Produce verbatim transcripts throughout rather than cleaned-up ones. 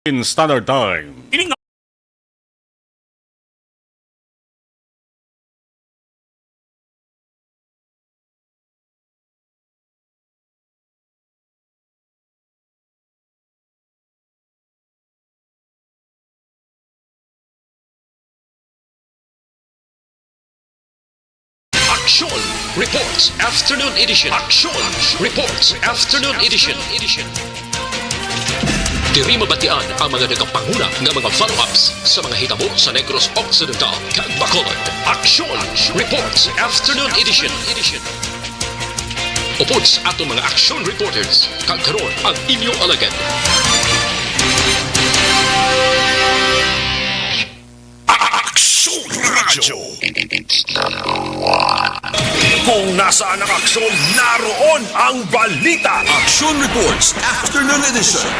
Standard Time. Ini nga Aksyon Reports Afternoon Edition. Aksyon Reports Afternoon Edition. Diri mabatian ang mga nagapanguna nga mga follow-ups sa mga hitabo sa Negros Occidental kag Bacolod. Aksyon Reports Afternoon Edition. Upod sa aton mga action reporters, kag karon ang inyo alagad. Aksyon Radyo. Kung nasaan ang aksyon, naroon ang balita. Action Reports Afternoon Edition.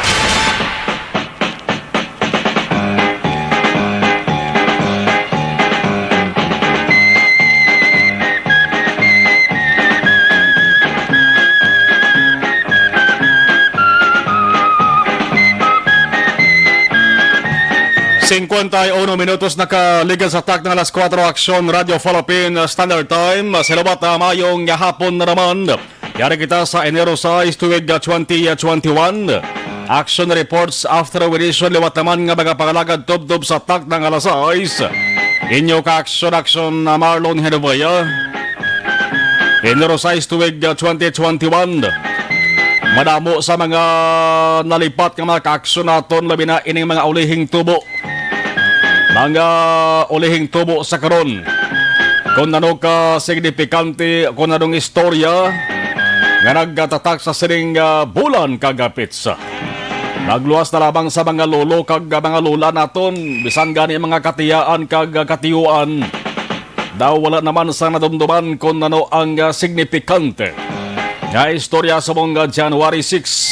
Singkwenta y uno minutos nakaligal sa takna nga alas kuwatro, Aksyon Radyo Philippine Standard Time. Sa liwat, ah, mayong hapon na naman. Yari kita sa Enero sais, tuig, ah, twenty twenty-one. Action reports after edition, liwat naman nga mga pangalagad tubtob sa takna nga alas sais. Inyo ka Action Action na Marlon Genovea. Enero sais, tuig, ah, twenty twenty-one. Madamo sa mga nalipat nga mga kaaksyon naton, labi na ining mga ulihing tubo. Mga ulihing tubo sa karon. Kung ano ka signifikante, kung anong istorya nga nagkatatak sa sining, ah, bulan kag petsa. Magluwas na lamang sa mga lolo kag mga lola naton, bisan gani mga katiyaan kag katiyuan. Daw wala naman sa nadumduman kung ano ang, ah, signifikante nga istorya subong nga January six.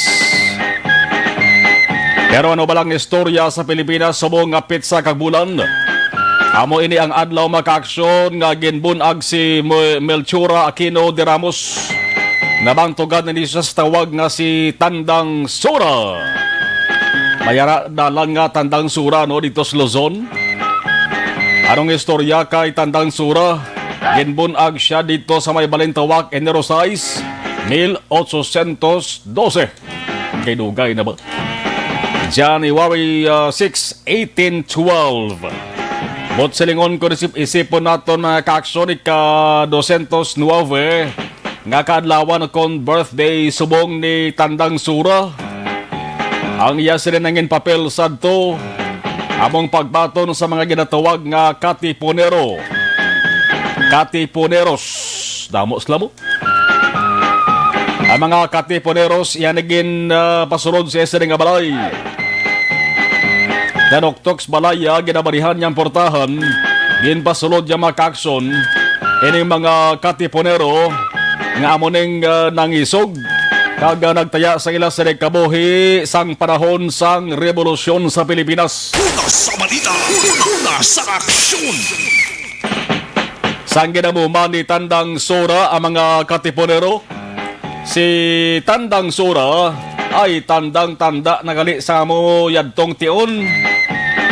Pero ano ba lang istorya sa Pilipinas subong nga petsa kag bulan? Amo ini ang adlaw, mga kaaksyon, nga ginbun-ag si Mo-, Melchora Aquino de Ramos. Nabangtugan ni siya sa tawag nga si Tandang Sura. Mayara na lang nga Tandang Sura, no, dito sa Luzon. Anong istorya kay Tandang Sura? Ginbun-ag siya dito sa may Balintawak, Enero sais, mil ochocientos doce. Kay dugay na ba? January, ah, six, eighteen twelve. Buot silingon, kung isip-isipon naton, mga kaaksyon, ika dosyentos nuwebe nga kaadlawan kon birthday subong ni Tandang Sura. Ang iya sini nangin papel sadto, among pagbaton sa mga ginatawag nga katipunero. Katipuneros. Damo sila mo. Ang mga katipuneros, iya nagin, ah, pasulod sa isa nga balay. Nanuktok sa balay, ah, ginabarihan niyang portahan. Ginpasulod niya, mga kaaksyon, ining mga katipunero nga amo ning, ah, nangisog kag, ah, nagtaya sa ila sa kabuhi sang panahon sang rebolusyon sa Pilipinas. Una sa balita, una sa aksyon. Sang ginamuman ni Tandang Sura ang mga katipunero, si Tandang Sura ay tandang-tanda na gali sa amo yadtong tion.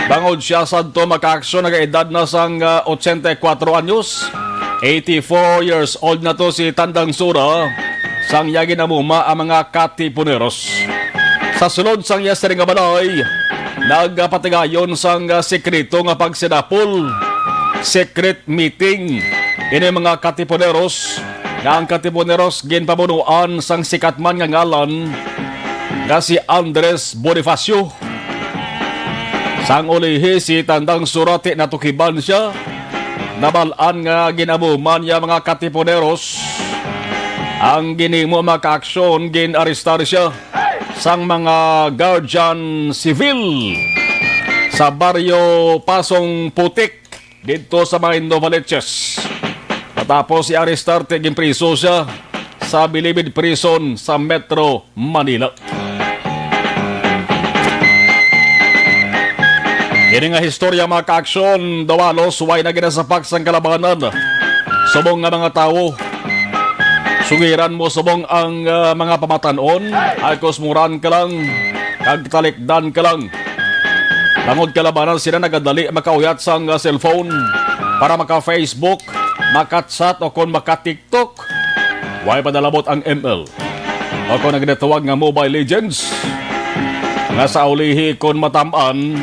Bangod siya sadto, mga kaaksyon, nagaedad na sang, ah, ochenta y cuatro anyos. Eighty-four years old na to si Tandang Sura, sang iya ginamuma ang mga katipuneros. Sa sulod sang iya sini nga balay, nagapatigayon sang, ah, sekreto nga pagsinapol, secret meeting, ini mga katipuneros, nga ang katipuneros ginpabunuan sang sikat man nga ngalan nga si Andres Bonifacio. Sang ulihi, si Tandang Sura ti natukiban siya. Nabal-an nga ginamuman niya, mga katipuneros. Ang ginhimo, mga kaaksyon, gin-arestar siya sang mga guardian civil sa baryo Pasong Putik didto sa may Novaliches. Matapos i-arestar, ti ginpriso siya sa Bilibid Prison sa Metro Manila. Ini nga istorya, mga kaaksyon, dawalos way na ginasapak sang kalabanan. Subong nga mga tawo, sugiran mo subong ang, ah, mga pamatan-on, ay kusmuran ka lang, kag talikdan ka lang. Tungod kalabanan, sila nagadali makauyat sang, ah, cellphone para maka-Facebook, maka-chat, o kon maka-TikTok. Way pa nalabot ang M L, o kon ang ginatawag nga Mobile Legends, nga sa ulihi kon matam-an,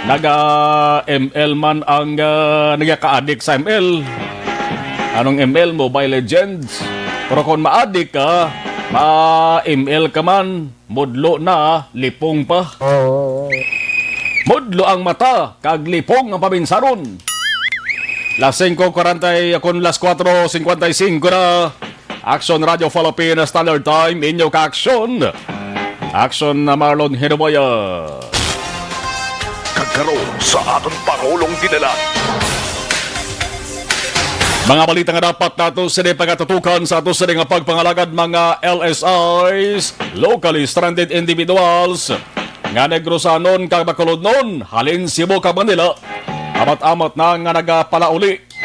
naga-M L man ang, ah, nagaka-addict sa M L. Anong M L? Mobile Legends. Pero kung ma-addict ka, ma-M L ka man, mudlo na, lipong pa. Mudlo ang mata, kag lipong ang paminsaron. Las singko kuwarenta, kon las kuwatro singkwenta y singko na. Action Radio Philippines Standard Time, inyo ka-action. Action na Marlon Hinuboya. Kag karon sa aton Pangulong Dinalan. Mga balita nga dapat nato sini pagatutukan sa ato sini nga pagpangalagad, mga L S Is, locally stranded individuals, nga Negrosanon kag Bacolodnon, halin Cebu kag Manila, amat-amat na nga nagapalauli.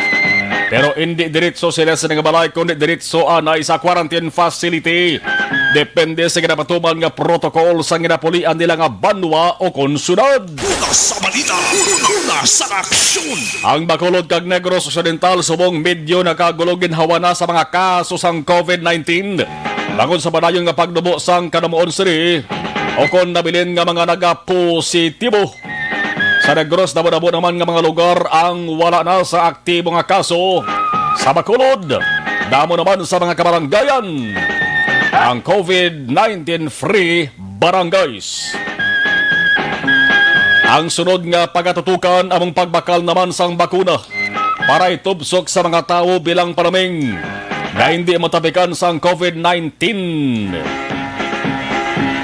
Pero indi diretso sila sa nga balay, kundi diretso anay sa quarantine facility. Depende sa ginapatuman nga protocol sa ginapulian nila nga banwa o kon syudad. Una sa balita, una sa aksyon. Ang Bacolod kag Negros Occidental subong medyo nakagulo ginhawa na sa mga kaso sang COVID nineteen, bangod sa padayon nga pagnubo sang kanamuon sini o kon nabilin nga mga nagapositibo. Sa Negros, damo-damo naman nga mga lugar ang wala na sa aktibo nga kaso. Sa Bacolod, damo naman sa mga kabaranggayan ang COVID nineteen free barangays. Ang sunod nga pagatutukan among pagbakal naman sang bakuna para itubsok sa mga tawo bilang panaming nga hindi matapikan sang COVID nineteen.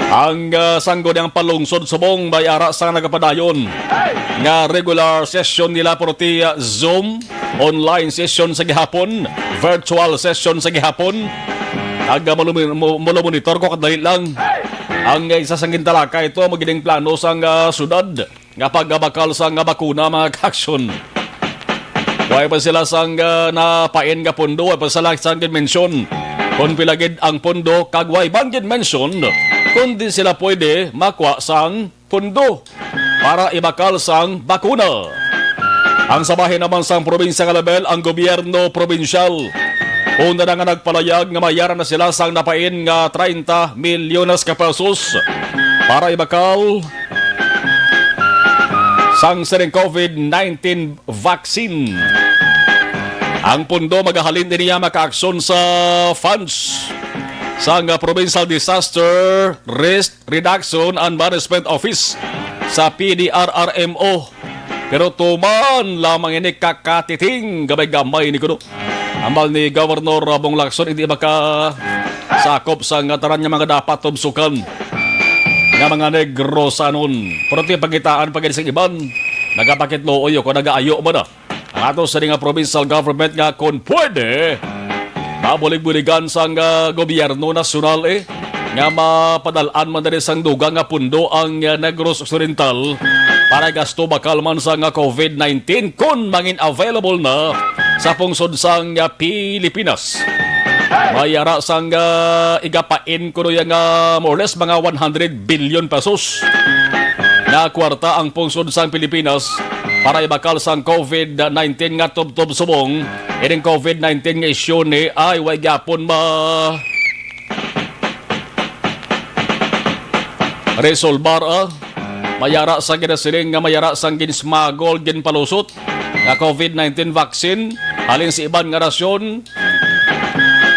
Ang, ah, Sangguniang Panlungsod subong may ara sa nagapadayon nga regular session nila, pero ti, ah, Zoom, online session sa gihapon, virtual session sa gihapon. Ag, ah, malumi-, mo-, monitor ko kadali lang. Ang, ah, isa sang gintalakay ito, magining plano sang, ah, syudad nga pagbakal sang bakuna, mga ka-aksyon. Way pa sila sang, ah, napain nga pondo, way pa sila sang ginmensyon kon pila gid ang pondo, kag way man ginmensyon kon di sila pwede makuha sang pondo para ibakal sang bakuna. Ang sa bahin naman sang probinsya nga level, ang gobyerno probinsyal una na nga nagpalayag nga mayara na sila sang napain nga treinta milyones ka pesos para ibakal sang sining COVID nineteen vaccine. Ang pondo magahalin din niya makaaksyon sa funds sang Provincial Disaster Risk Reduction and Management Office sa P D R R M O. Pero tuman lamang ini, kakatiting, gamay-gamay ni kuno. Ambal ni Governor Bong Lacson, hindi makasakop sa nga tanan nga mga dapat tubsukan nga mga Negrosanon. Pero ti pagitaan pa gid sa iban, nagapakitluoy o kung nagaayo man na ang ato sa nga provincial government nga kung pwede, mabulig-buligan sang, ah, gobyerno nasyonal, eh, nga mapadal-an man diri sang dugang nga pundo ang, ah, Negros Occidental para gasto bakal man sa nga COVID nineteen kun mangin available na sa pungsod sang, ah, Pilipinas. May ara sang, ah, igapain kuno ya nga more or less mga one hundred billion pesos na kwarta ang pungsod sang Pilipinas para ibakal sang COVID nineteen nga tubtob subong ining COVID nineteen nga isyu ni ay way gyapon ma resolbar, ah. Mayara sa ginasiling nga mayara sang ginsmagol, ginpalusot nga COVID nineteen vaccine halin sa iban nga nasyon.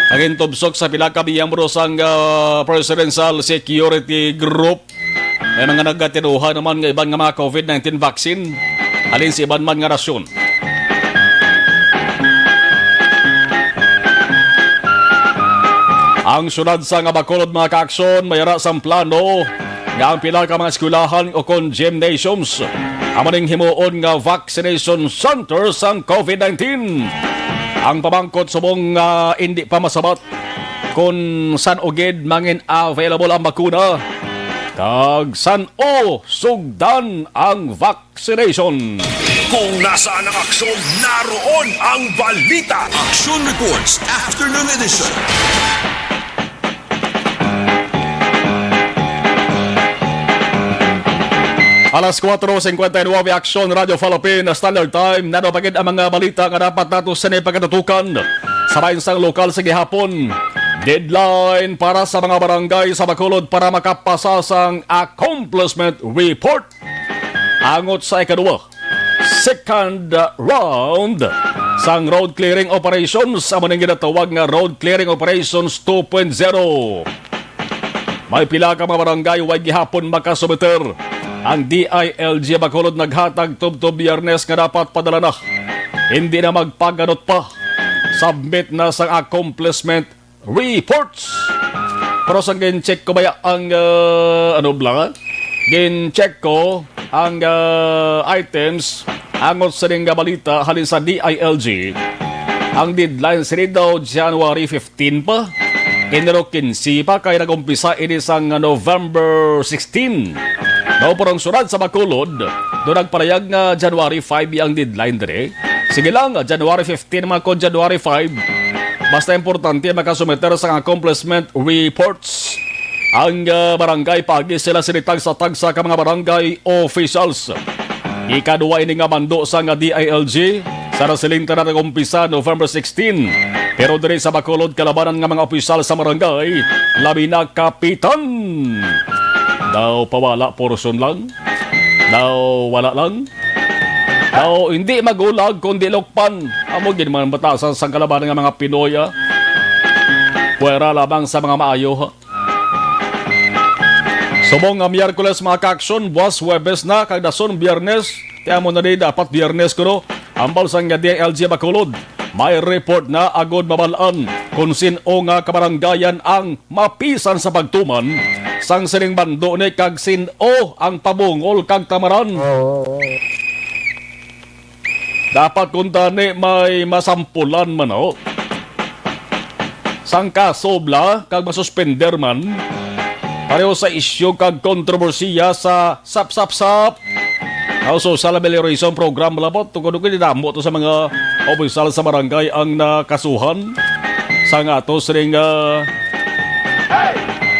Nagintubsok sa pila ka miyembro sang, ah, Presidential Security Group. May mga nagatinuha naman nga iban nga mga COVID nineteen vaccine halin sa iban man nga nasyon. Ang syudad sang Bacolod, mga kaaksyon, mayara sang plano nga ang pila ka mga eskwelahan o kon gymnasiums amo ning himuon nga vaccination center sang COVID nineteen. Ang pamangkot subong nga indi pa masabat kon san-o gid mangin available ang bakuna kag san-o sugdan ang vaccination. Kung nasaan ang aksyon, naroon ang balita. Action Reports, Afternoon Edition. Alas kuwatro singkwenta y nuebe, Aksyon, Radyo Philippine Standard Time. Nano pa gid ang mga balita nga dapat nato sini pagkatutukan sa bahin sang lokal sa gihapon. Deadline para sa mga barangay sa Bacolod para makapasa sang accomplishment report angot sa ikaduwa, second round sang road clearing operations, amo ning ginatawag nga road clearing operations two point zero. May pila ka mga barangay way gihapon makasumiter. Ang D I L G Bacolod naghatag tubtob Biyernes nga dapat padala na. Hindi na magpaganot pa. Submit na sang accomplishment reports. Pero sang gin-check ko baya ang, ah, ano bala? Gin-check ko ang, ah, items angot sa ning nga balita halin sa D I L G. Ang deadline sini daw January fifteen pa. Enero quince pa kay nag-umpisa ini sang November sixteen. Daw pero ang syudad sa Bacolod, do nagpalayag nga January five ang deadline diri. Sige lang, January fifteen man kon January five. Basta importante makasumiter sang accomplishment reports ang, ah, barangay. Paagi sila sini tagsa-tagsa ka mga barangay officials. Ikaduha ini nga mando sang D I L G. Sa Rasiling tanan nag-umpisa November sixteen. Pero diri sa Bacolod, kalabanan nga mga opisyal sa barangay, labi na kapitan. Daw pawala portion lang. Daw wala lang. Daw hindi magulag kundi lukpan. Amo gid man batasan sang kalabanan nga mga Pinoy, ah. Pwera lamang sa mga maayo, ha? Subong nga Miyerkules, mga kaaksyon, buwas Huwebes na, kag dason Biyernes. Kaya mo na di dapat Biyernes kuno. Ambal sang D I L G Bacolod, may report na agod mabal-an kon sin-o nga kabarangayan ang mapisan sa pagtuman sang sining mando ni kag sin-o ang pabungol kag tamaran. Dapat kuntani may masampulan man, oh, sang kaso bala kag masuspender man. Pareho sa isyu kag kontrobersiya sa sap, sap, sap, ang social amelioration program, malabot tungod kay damo to sa mga opisyal sa barangay ang nakasuhan sa nga ato sining, ah,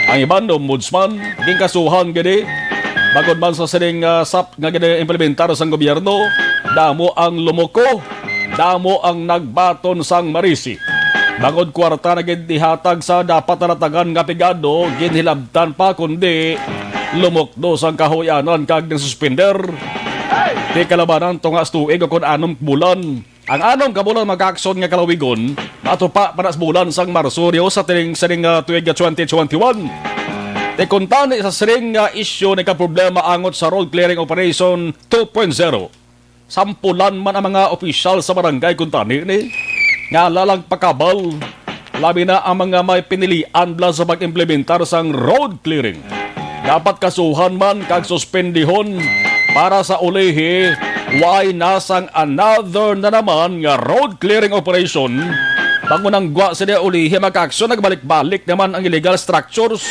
ang iban, ombudsman, ginkasuhan gid. Bangod man sa sining, ah, sap nga gina-implementar sang gobyerno, damo ang lumuko, damo ang nagbaton sang marisi. Bangod kwarta na gid ihatag sa dapat nalatagan nga pigado, ginhilabtan pa kundi lumukdo sang kahuy-anan kag ginsuspender. Di kalabanan to nga tuig o kon anom ka bulan. Ang anom ka bulan, mga kaaksyon, nga kalawigon, matupa pa na sa bulan sang Marso, Dios, sa tining, sa ning, ah, tuig nga twenty twenty-one. Ti kuntani sa sining nga isyu ni ka problema angot sa road clearing operation two point zero. Sampulan man ang mga opisyal sa barangay kuntani ni nga lalang pakabal, labi na ang mga may pinilian bala sa pag-implementar sang road clearing. Dapat kasuhan man kag suspendihon para sa ulihi, way na sang another na naman nga road clearing operation. Bangod ang gwa sila ulihi, mga kaaksyon, nagbalik-balik naman ang illegal structures.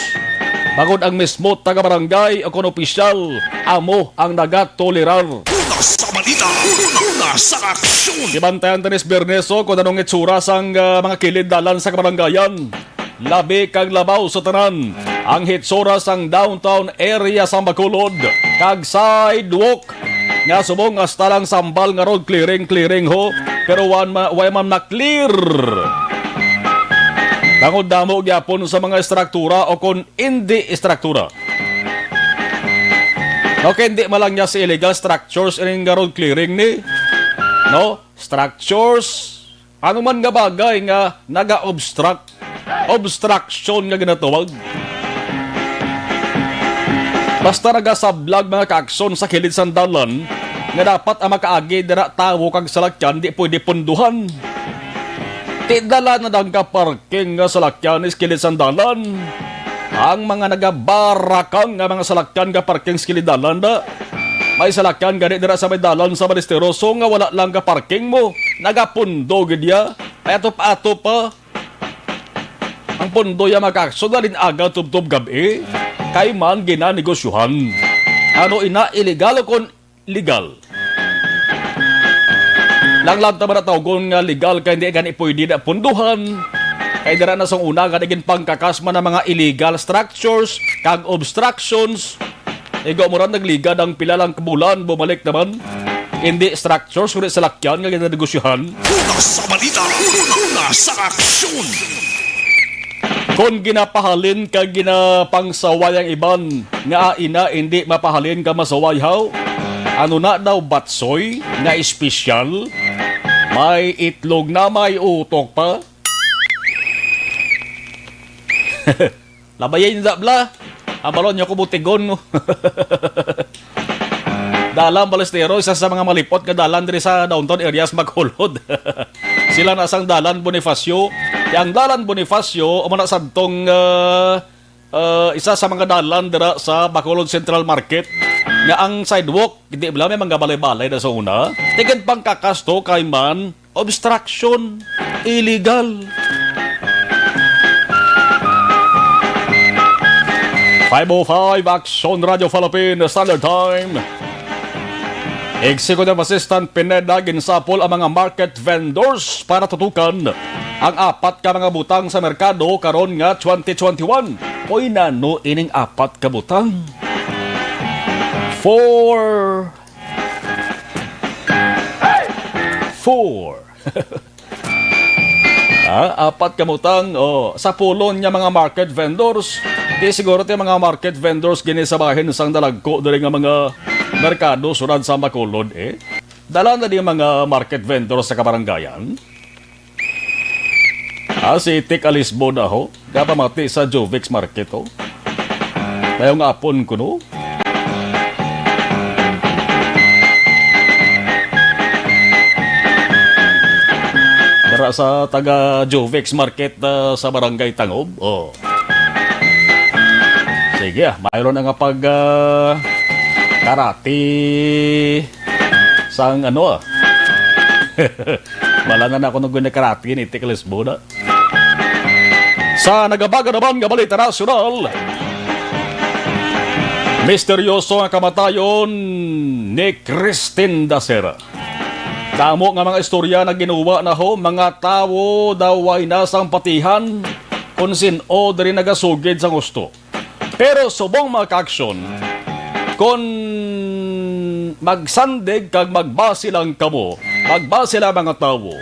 Bangod ang mismo taga-barangay o kon opisyal, amo ang nagatolerar. Una sa balita, una, una sa aksyon. Gibantayan ta ni sa Biyernes, oh, kung anong itsura sang, ah, mga kilid dalan sa kabarangayan. Labi kag labaw sa tanan ang hitsura sang downtown area sang Bacolod kag sidewalk nga subong hasta lang sambal nga road clearing, clearing ho, pero wan ma-, way man na-clear. Tangod damo gyapon sa mga estruktura o kon indi estruktura. Okay, hindi man lang niya sa illegal structures ining nga road clearing ni, no? Structures, ano man nga bagay nga naga-obstruct, obstruction nga ginatawag. Basta nagasablag mga kaaksyon sa kilid sang dalan nga dapat ang makaagi dira tawo kag salakyan di pwede punduhan. Ti dala na dang ka parking nga salakyan is kilid sang dalan. Ang mga nagabarakang nga mga salakyan nga parking sa kilid dalan da. May salakyan gani dira sa may dalan sa Balesteroso nga wala lang ka parking mo. Nagapundo gid ya. Ay ato pa, ato pa. Ang pundo ya makakso dalin aga tubtob gab-i. Kay man ginanegosyohan. Ano ina, illegal o kon legal? Lang lang ta ba natawgon nga legal kay hindi gani pwede na punduhan? Kay dira na sang una gani ginpangkakas man ang mga illegal structures kag obstructions. Igo mo ran nagligad ang pila lang ka bulan, bumalik naman. Hindi structures, kundi salakyan nga ginanegosyohan. Una sa balita, una sa aksyon. Kon ginapahalin kag ginapangsaway ang iban, nga ina hindi mapahalin ka masaway haw? Ano na daw batsoy nga espesyal? May itlog na may utok pa? Labayin na bla. Ang balon niya ko butigon mo. Dalan Balestero, isa sa mga malipot nga dalan diri sa downtown area sa Bacolod. Sila na sang Dalan Bonifacio. Kaya ang Dalan Bonifacio, amo na sadtong, ah, ah, isa sa mga dalan dira sa Bacolod Central Market, nga ang sidewalk, hindi bala may mga balay-balay na sa una. Tigad pang kakasto kay man, obstruction, illegal. Five oh five Action Radio Philippine Standard Time. Executive Assistant Pineda ginsapol ang mga market vendors para tutukan ang apat ka mga butang sa merkado karon nga twenty twenty-one. Oy, nano ining apat ka butang? Four. Four. Ah, apat ka butang, oh, sapulon nga mga market vendors. Di siguro ti mga market vendors gini sa bahin sang dalagko diri nga mga merkado sulod sa Bacolod, eh. Dala na di mga market vendors sa kabarangayan. Ah, si Tik Alisbo na ho. Gapamati sa Jovex Market, oh. Mayong apon kuno. Dara sa taga Jovex Market, ah, sa Barangay Tangob, oh. Sige, ah, mayroon na nga pag, ah, karate sang ano, ah. Wala na na ako nung ginakarate ni Tik Alisbo na. Sa nagabaga naman nga balita nasyonal, misteryoso nga kamatayon ni Christine Dacera. Damo nga mga istorya na ginuwa na ho, mga tawo daw way na sang patihan kung sin-o diri nagasugid sang husto. Pero subong mga kaaksyon, kon magsandig kag magbase lang kamo, magbase lang mga tawo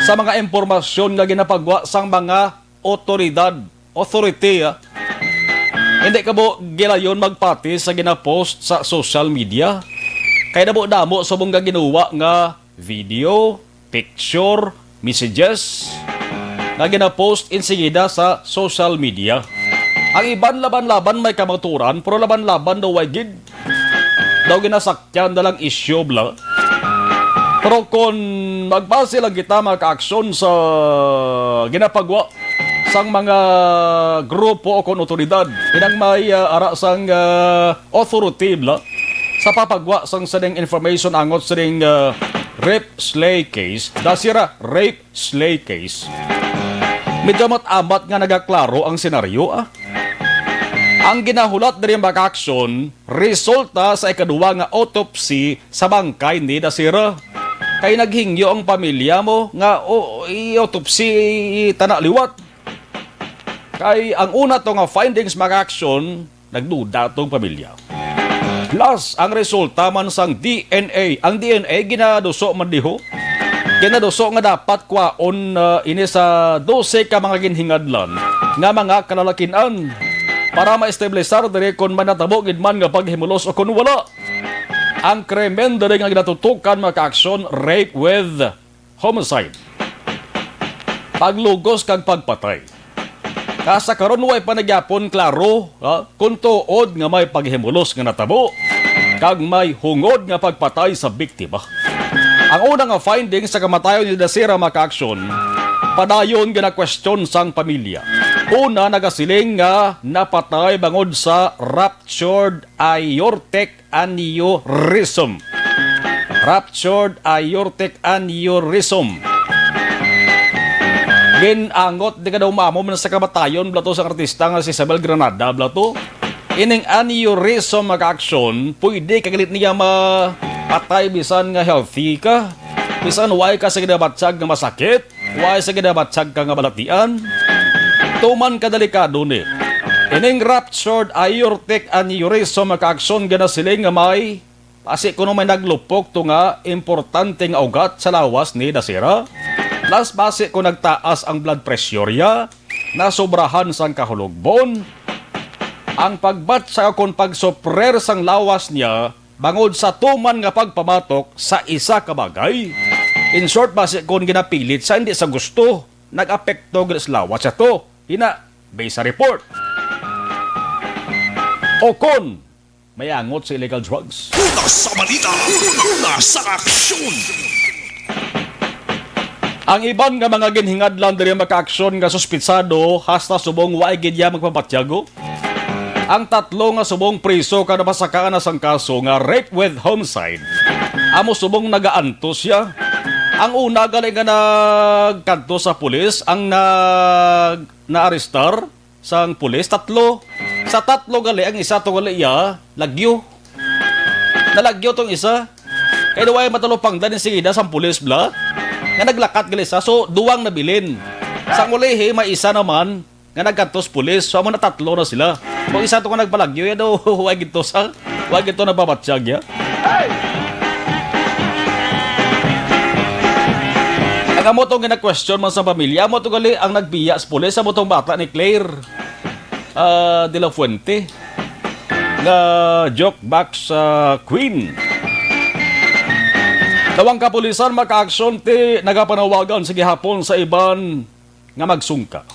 sa mga impormasyon nga ginapagwa sang mga otoridad, authority, ah. Hindi kamo gilayon magpati sa ginapost sa social media. Kay damo-damo subong nga ginuwa nga video, picture, messages nga ginapost insigida sa social media. Ang iban laban-laban may kamaturan, pero laban-laban daw way gid. Daw ginasakyan na lang isyu, bla. Pero kung magbase lang kita, mga kaaksyon, sa ginapagwa sang mga grupo o kon otoridad, inang may, ah, ara sang, ah, authority, bla, sa papagwa sang sining information angot sining, ah, rape slay case, Dacera rape slay case. Medyo amat-amat nga nagaklaro ang senaryo, ah. Ang ginahulat diri, mga kaaksyon, resulta sa ikaduwa nga autopsy sa bangkay ni Dacera. Kay naghingyo ang pamilya mo nga, o, i-autopsy tana liwat. Kay ang una to nga findings, mga kaaksyon, nagduda tong pamilya. Plus, ang resulta man sang D N A. Ang D N A ginaduso man diho. Ginaduso nga dapat kwaon, ah, ini sa dose ka mga ginhingadlan nga mga kalalakin-an para maestablisar diri kon may natabo gid man nga paghimulos o kon wala. Ang krimen diri nga ginatutukan, mga kaaksyon, rape with homicide. Paglugos kag pagpatay. Kasa karon, way pa na gyapon klaro, ha, kung tuod nga may paghimulos nga natabo kag may hungod nga pagpatay sa biktima. Ang una nga finding sa kamatayon ni Dacera, mga kaaksyon, padayon ginakwestiyon sang pamilya. Una, nagasiling nga napatay bangod sa ruptured aortic aneurysm. Ruptured aortic aneurysm. Ginangot di ka daw mamo man sa kamatayon, bla to, sa artista nga si Isabel Granada, bla to. Ining aneurysm, mga kaaksyon, pwede kagalit niya mapatay bisan nga healthy ka. Bisan way ka sa ginabatyag nga masakit. Way sa ginabatyag ka nga balatian. Tuman ka delikado ni. Ining ruptured aortic aneurysm, mga kaaksyon, ginasiling nga may basi kuno may naglupok to nga importante nga ugat sa lawas ni Dasera. Plus, basi ko nagtaas ang blood pressure niya, nasobrahan sang kahulogbon, ang pagbatsa kon pagsuprer sang lawas niya bangod sa tuman nga pagpamatok sa isa ka bagay. In short, basi kon ginapilit sa hindi sa gusto, nag-apekto gid sa lawas niya to. Hina, based sa report. O kon may angot sa illegal drugs. Una sa balita, una sa aksyon. Ang iban nga mga ginhingadlan diri makaaksyon nga suspitsado hasta subong wa gid ya magpabatyago. Ang tatlo nga subong priso kada pasakaan na sang kaso nga rape with homicide. Amo subong nagaantos siya. Ang una gali nga nagkadto sa pulis, ang nag naarestar sang pulis, tatlo. Sa tatlo gali, ang isa to gali iya lagyo. Nalagyo tong isa. Kay duway matalupangdan ni sigida sang pulis bla nga naglakat gali sa, so duwang nabilin. Sang ulihi, may isa naman nga nagkantos pulis, so amo na tatlo na sila. Kung isa to nga nagpalagyo, ya daw, wa gid to sa, wa gid to nagbabatyag ya. Ang amo tong gina-question man sa pamilya, amo to gali ang nagbiya sa pulis, amo tong bata ni Claire, ah, de la Fuente, nga jukebox, ah, queen. Daw ang kapulisan makaaksyon ti nagapanawagan sa gihapon sa iban nga magsungka.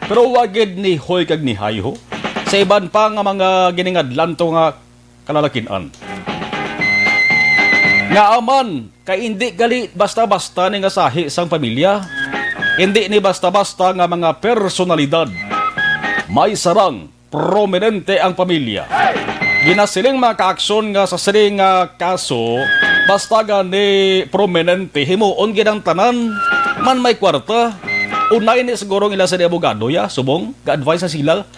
Pero wa gid ni hoy kag ni hay ho sa iban pa nga mga giningadlan to nga kalalakin-an. Ngaa man, kay indi gali basta-basta ni nga sahi sang pamilya. Indi ni basta-basta nga mga personalidad. May sarang prominente ang pamilya. Ginasiling mga kaaksyon nga sa sini nga kaso, basta gani prominente, himuon gid ang tanan man may kwarta. Unay ni siguro ang ila sa abogado, ya, subong ga-advise sa sila.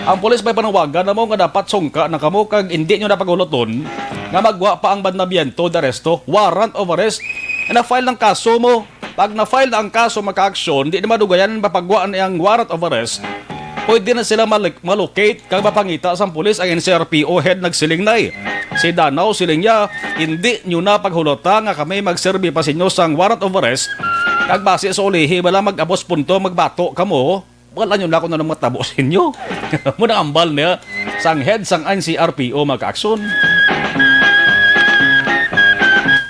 Ang pulis may panawagan namo nga dapat sungka na kamo kag indi nyo na paghuloton nga magwa pa ang mandamiento de arresto, warrant of arrest. Na-file ng kaso mo. Pag na-file na ang kaso, makaaksyon, di na madugayan mapagwa ni ang warrant of arrest. Pwede na sila malik-, malocate kag mapangita sang pulis ang N C R P O head nagsiling na eh. Si Danao siling niya, hindi nyo na paghulota nga kami magserbi pa sa inyo sang warrant of arrest. Kag base sa ulihi, wala mag-abos punto, magbato kamo. Wala nyo na ako na matabo sa inyo. Muna ambal niya sang head sang N C R P O, mga kaaksyon.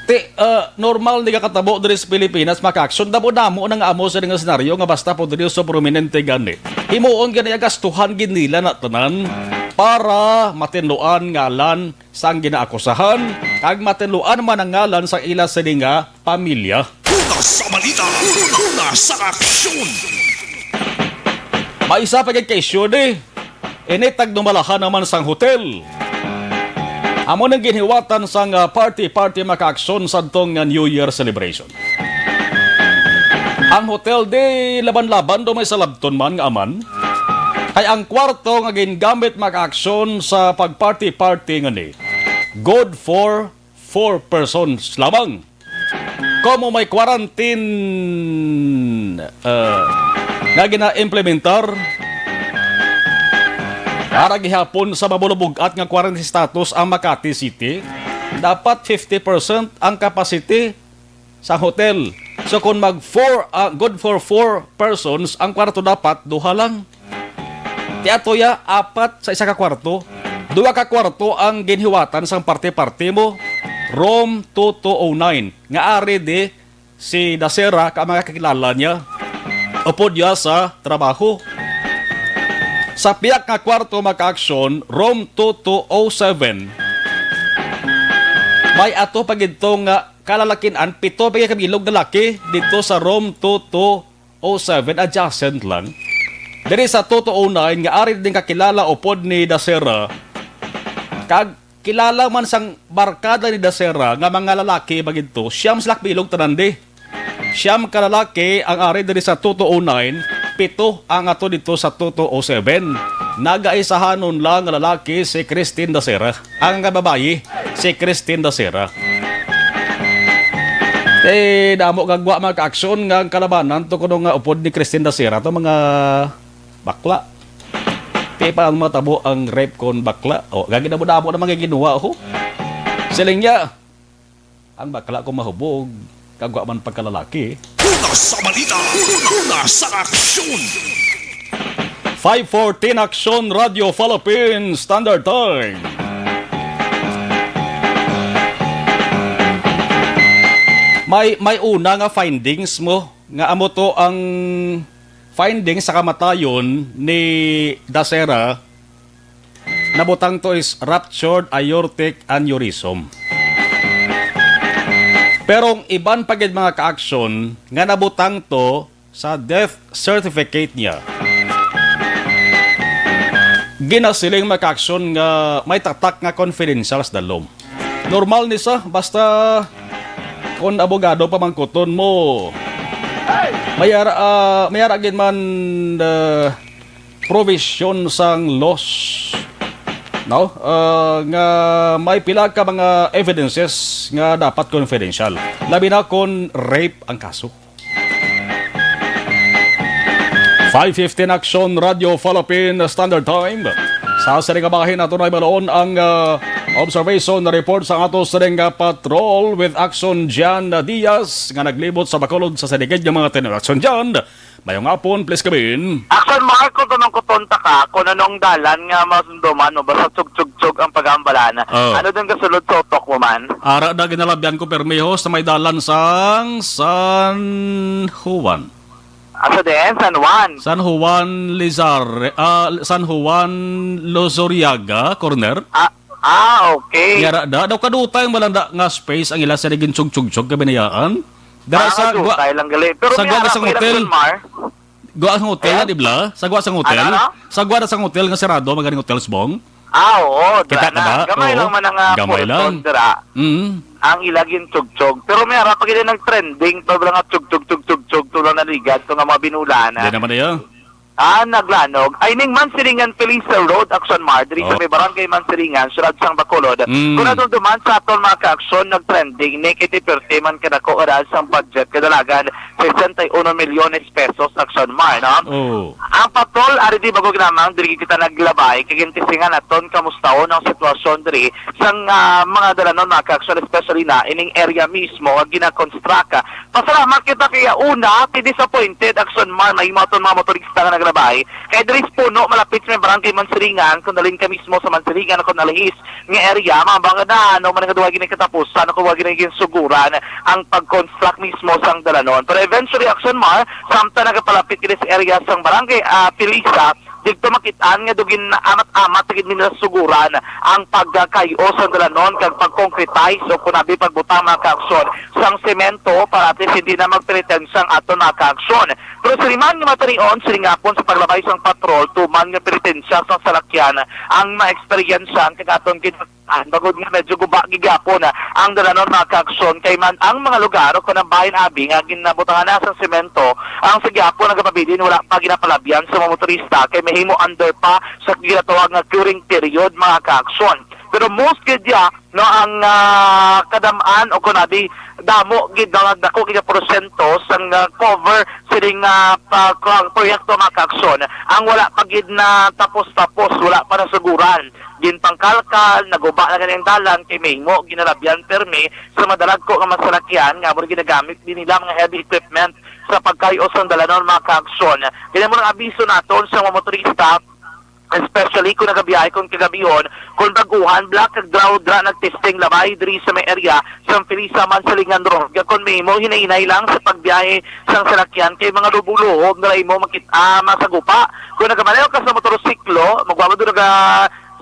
Ti, ah, normal ni kakatabo diri sa Pilipinas, mga kaaksyon. Damo-damo na nga amo sa nga senaryo nga basta po diri sa prominente gani. Himuon gani ang gastuhan gid nila na tanan para matinluan ngalan sang ginaakusahan, kag matinluan man ang ngalan sang ila sini nga pamilya. Una sa balita, una sa aksyon. May isa pa gid kay Shudi. Ini tagdumalahan naman sang hotel. Amo nang ginhiwatan sang, ah, party-party makaaksyon sa tong, ah, New Year celebration. Ang hotel di laban-laban do may salabton man nga aman. Kay ang kwarto nga gingamit makaaksyon sa pag-party-party nga ni good for four persons lamang. Komo may quarantine, uh, nga gina-implementar para gihapon sa mabulubog-at nga quarantine status ang Makati City, dapat fifty percent ang capacity sa hotel. So kung mag four, ah, good for four persons, ang kwarto dapat duha lang. Ti ato ya, apat sa isa ka kwarto. Duha ka kwarto ang ginhiwatan sang parte-parte mo. Room two two oh nine. Nga ari di si Dasera ka mga kakilala niya. Upod niya sa trabaho. Sa piyak nga kwarto makaaksyon, room two two oh seven. May ato pa gid to nga kalalakin-an, pito pa gid kabilog lalaki dito sa room two two oh seven, adjacent lang. Diri sa two two oh nine nga ari din kakilala upod ni Dasera. Kag kilala man sang barkada ni Dasera nga mga lalaki ba gid to, siyam sila kabilog tanan di. Siyam ka lalaki ang ari diri sa two two oh nine, pito ang ato dito sa two two oh seven. Nagaisahanon lang nga lalaki si Christine Dasera. Ang nga babayi, si Christine Dasera. Eh, damo gagwa mga kaaksyon nga ang kalabanan to kuno nga upod ni Christine Dasera to mga bakla. Di pa ang matabo ang rape kon bakla. O, gagi na mo na mo na mga ginawa, ho. Siling niya, ang bakla ko mahubog, kagwa man pagkalalaki. Una sa balita, una, una sa aksyon. Five fourteen Action Radio Philippines Standard Time. May, may una nga findings mo nga amo to ang findings sa kamatayon ni Dasera. Nabutang to is ruptured aortic aneurysm. Pero ang iban pa gid mga ka-aksyon nga nabutang to sa death certificate niya. Ginasiling mga ka-aksyon nga may tatak nga confidential sa dalom. Normal ni sa basta kung abogado pamangkuton mo. May ara, ah, may ara gid man, ah, provision sang laws, no? Ah, nga may pila ka mga evidences nga dapat confidential. Labi na kung rape ang kaso. Five fifteen Action Radio Philippine Standard Time. Sa sining nga bahin nato na ibaloon ang, ah, observation na report sa ato sining nga patrol with Action Jan Diaz nga naglibot sa Bacolod sa sining nga mga tinuod. Action Jan, mayong hapon, please come in. Action Mark, kung tanong ko punta ka, kung anong dalan nga masunduman mo, basta tsug-tsug-tsug ang pag-aambalan. Oh. Ano din kasulod sa utok mo man? Ara na ginalabyan ko, permiho, sa may dalan sang San Juan. Asa din? San Juan? San Juan Lizarre, ah, San Juan Lozoriaga, corner. Ah, ah, okay. Yara da, daw kadutay mo lang da nga space ang ila sa naging tsug-tsug-tsug kabinayaan. Dara Ah, sa gwa, kadutay lang gali. Pero sa may gwa harap sang ko, hotel. Mar. Gwa sang hotel na, Ayan. Di ba? Sa gwa sang hotel. Ano, ano? Sa gwa na sang hotel nga sarado, maganing hotel subong. Ah, oo, Kita dira ka na. ba? Gamay Oo. lang man ang, ah, Gamay portion, lang. dira. Mm. Ang ila gintsugtsog. Pero may ara pa gid nag-trending, pa lang nga tsugtsog, tsugtsog, tsugtsog, to lang naligad, to nga mga binulan, Di ah. naman niya. Ah, naglanog. Ay, ning Mansilingan Felisa Road, Action Mar, diri sa Oh. may barangay Mansilingan, siyudad sang Bacolod. Mm. Kung nadumduman sa aton mga ka-aksyon, nag-trending ni kay ti pirti man kadako nga daan sang budget kadalagan, sesenta y uno milyones pesos, Action Mar, no? Oh. Ang patrol, ari di bago lamang, diri kita naglabay, kay gintisingan naton kamustahon ang sitwasyon diri sang, ah, mga dalanon, mga ka-aksyon, especially na ining area mismo nga gina-construct. Pasalamat kita kay una, ti disappointed, Action Mar, mahimo aton mga motorista nga naglabay. Kay diri sa puno, malapit sa may barangay Mansilingan, kung nalin ka mismo sa Mansilingan, kung nalihis nga area, mabang na, ano man nga duwa gini katapusan, kung wa gini ginsuguran ang pag-construct mismo sang dalanon. Pero eventually, Action Mar, samtang nagapalapit gini sa area sang barangay, ah, Felisa, dito makitaan nga dugin amat-amat gid nila suguran ang pagkakayo sang dalanon kag pag-concretize o kunabi pagbutang mga ka-aksyon sang semento para at least hindi na magpenitensya ang aton mga ka-aksyon. Pero sa liman nga matanion, siling gihapon sa paglabay sang patrol, tuman nga penitensya sang salakyan ang ma-experience ang kag aton gid Ah, bagod nga medyo guba gigapon, ah, ang dalanon, mga kaaksyon, kay man ang mga lugar o kanang bahin abi nga ginabutangan na sa semento, ang sa gihapon nagapabilin wala pa ginapalabyan sa mga motorista kay mahimo under pa sa ginatawag nga curing period, mga kaaksyon. Pero most gid ya, no, ang, ah, kadam-an o kunabi damo gid nga dako gid nga porsyento sang, ah, cover sining, ah, pa-, proyekto, mga kaaksyon, ang wala pa gid na tapos-tapos, wala pa nasuguran. Ginpangkalkal, naguba na gani ang dalan kay mahimo ginalabyan permi sa madalagko nga mga salakyan nga amo ginagamit din nila mga heavy equipment sa pagkayo sang dalanon, mga kaaksyon. Kaya mo lang abiso naton sa mga motorista, especially kung nagabiyahe kung kagabihon, kung baguhan, black kag draw dra nagtesting labay diri sa may area sa Felisa, Mansilingan Road. Kung mahimo, hinay-hinay lang sa pagbiyahe sang salakyan kay mga lubo-luhob na imo makit-, ah, masagupa. Kung nagamalayo ka sa motorsiklo, magwawad doon naga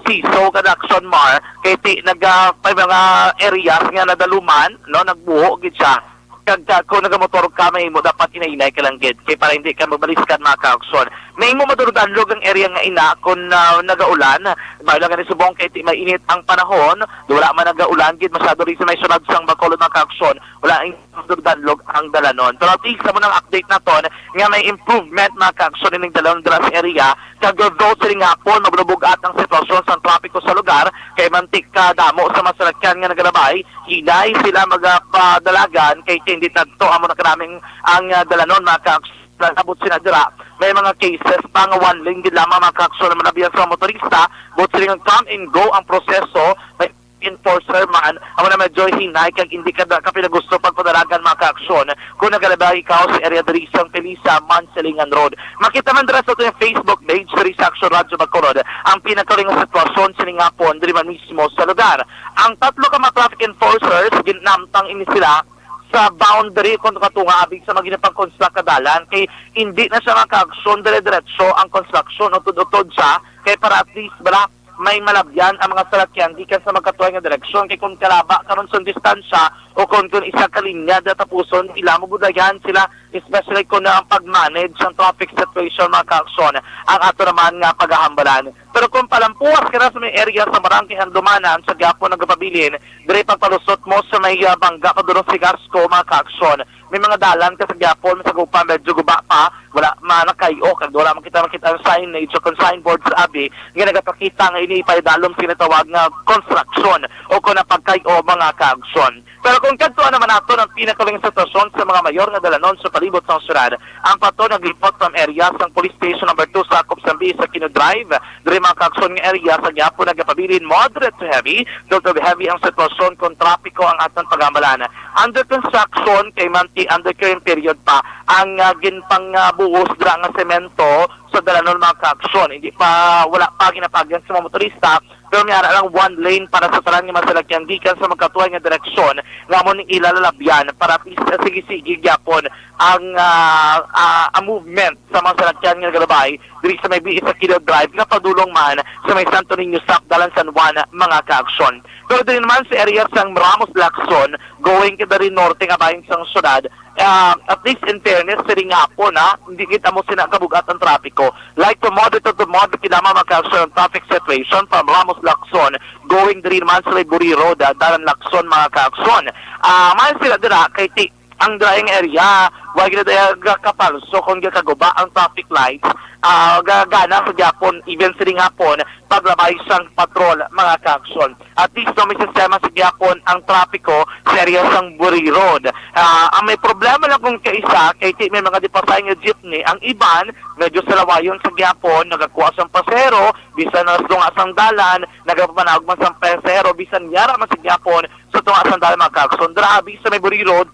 siso ka Action Mar, kay ti-, naga, may mga areas nga nadaluman, no, nagbuho gid siya. Kag, ah, kung nagamotor ka, mahimo dapat hinay-hinay ka lang gid kay para hindi ka mabaliskan, mga kaaksyon. Mahimo madurog-anlog ang area nga ina kung, ah, nagaulan. Maayo lang gani subong kay ti mainit ang panahon, wala man nagaulan gid masyado rin sa may syudad sang Bacolod, mga kaaksyon. Wala ang danlog ang dalanon. Pero at least, sa munang update naton nga may improvement, mga kaaksyon, ining dalanon dira sa area. Kag although sining hapon, magbubug-at ang sitwasyon sa trapiko sa lugar, kay mantik ka damo sa mga salakyan nga nagalabay, hinay sila magapadalagan, kay tindit nagto amo na kanaming ang, ah, dalanon, mga kaaksyon. Abot sina dira, may mga cases pa nga one lane gid lamang, mga kaaksyon, ang malabyan sa mga motorista. But siling nga come and go ang proseso, may enforcer man, amo na medyo hinay kag hindi ka, ka pinagusto pagpadalagan, mga kaaksyon, kung nagalabay ikaw sa area diri sa Felisa Mansilingan Road. Makita man dira sa aton Facebook page diri sa Aksyon Radyo Bacolod ang pinakahuling nga sitwasyon sining hapon diri man mismo sa lugar. Ang tatlo ka mga traffic enforcers, ginamtang ini sila sa boundary kon katunga abi sa mga ginapang-construct nga dalan, kay hindi na siya makaaksyon dire-diretso ang construction, utod-utod siya, kay para at least bala may malabyan ang mga salakyan gikan sa magkatuhay nga direksyon, kay kung kalaba karon sa distansya o kung, kung isa ka linya datapuson, ila mo gudayan sila, especially kung ang pag-manage ang traffic situation, mga kaaksyon, ang ato naman nga pagahambalan. Pero kung palampuas ka na sa may area sa Barangay Handumanan, sa gyapon nagapabilin, diri pagpalusot mo sa may, ah, Bangga, padulong Sigasco, mga kaaksyon. May mga dalan ka sa gyapon, sa gupa, medyo guba pa, wala manakayo, kag wala makita makita ang signage o kung signboard sa abi, nga nagapakita nga ini ipaidalom sa ginatawag nga construction o kung napagkayo, mga kaaksyon. Pero kung kadto naman nato ang pinakahuling sitwasyon sa mga mayor nga dalanon sa palibot sang syudad, ang pato naglipot from area sang Police Station Number Two, sakop sang Bihis Aquino Drive, diri mga kaaksyon nga area sa gyapon nagapabilin moderate to heavy, to, to heavy ang sitwasyon kung trapiko ang aton pag-ambalan. Under construction kay manti under current period pa ang, ah, ginpangbuhos dira nga semento sa dalanon, mga kaaksyon. Hindi pa, wala pa ginapagyan sa mga motorista, pero may ara lang one lane para sa tanan nga mga salakyan gikan sa magkatuhay nga direksyon nga amo ning ilalabyan para at least, ah, sige-sige gyapon ang, ah, ah, ang movement sa mga salakyan nga nagalabay diri sa may Bihis Aquino Drive nga padulong man sa may Santo Niño Stop, dalan San Juan, mga kaaksyon. Pero diri naman sa area sang Ramos Lacson, going ka diri norte nga bahin sang syudad, ah, at least in fairness, siling hapon, ha, hindi kita mo sina kabugat ang trapiko. Like to moderate to moderate lamang, mga kaaksyon, ang traffic situation from Ramos Lacson, going diri naman sa may Buri Road, ah, dalan Lacson, mga kaaksyon. Ah, man sila dira kay ti ang drying area, wa gid daya gakapalso kung gakaguba ang traffic lights. Ah, gagana sa gyapon, even sining hapon, paglabay sang patrol, mga kaaksyon. At least, no, may sistema sa gyapon ang trapiko sa area sang Buri Road. Ah, ang may problema lang kung kaisa, kay ti may mga dipasay nga jeepney, ang iban, medyo sa lawayon sa gyapon, nagakuha sang pasero, bisan na sa tunga sang dalan, nagapamanaog man sang pasero, bisan yara man sa gyapon, sa tunga sang dalan, mga kaaksyon. Dira abi sa may Buri Road,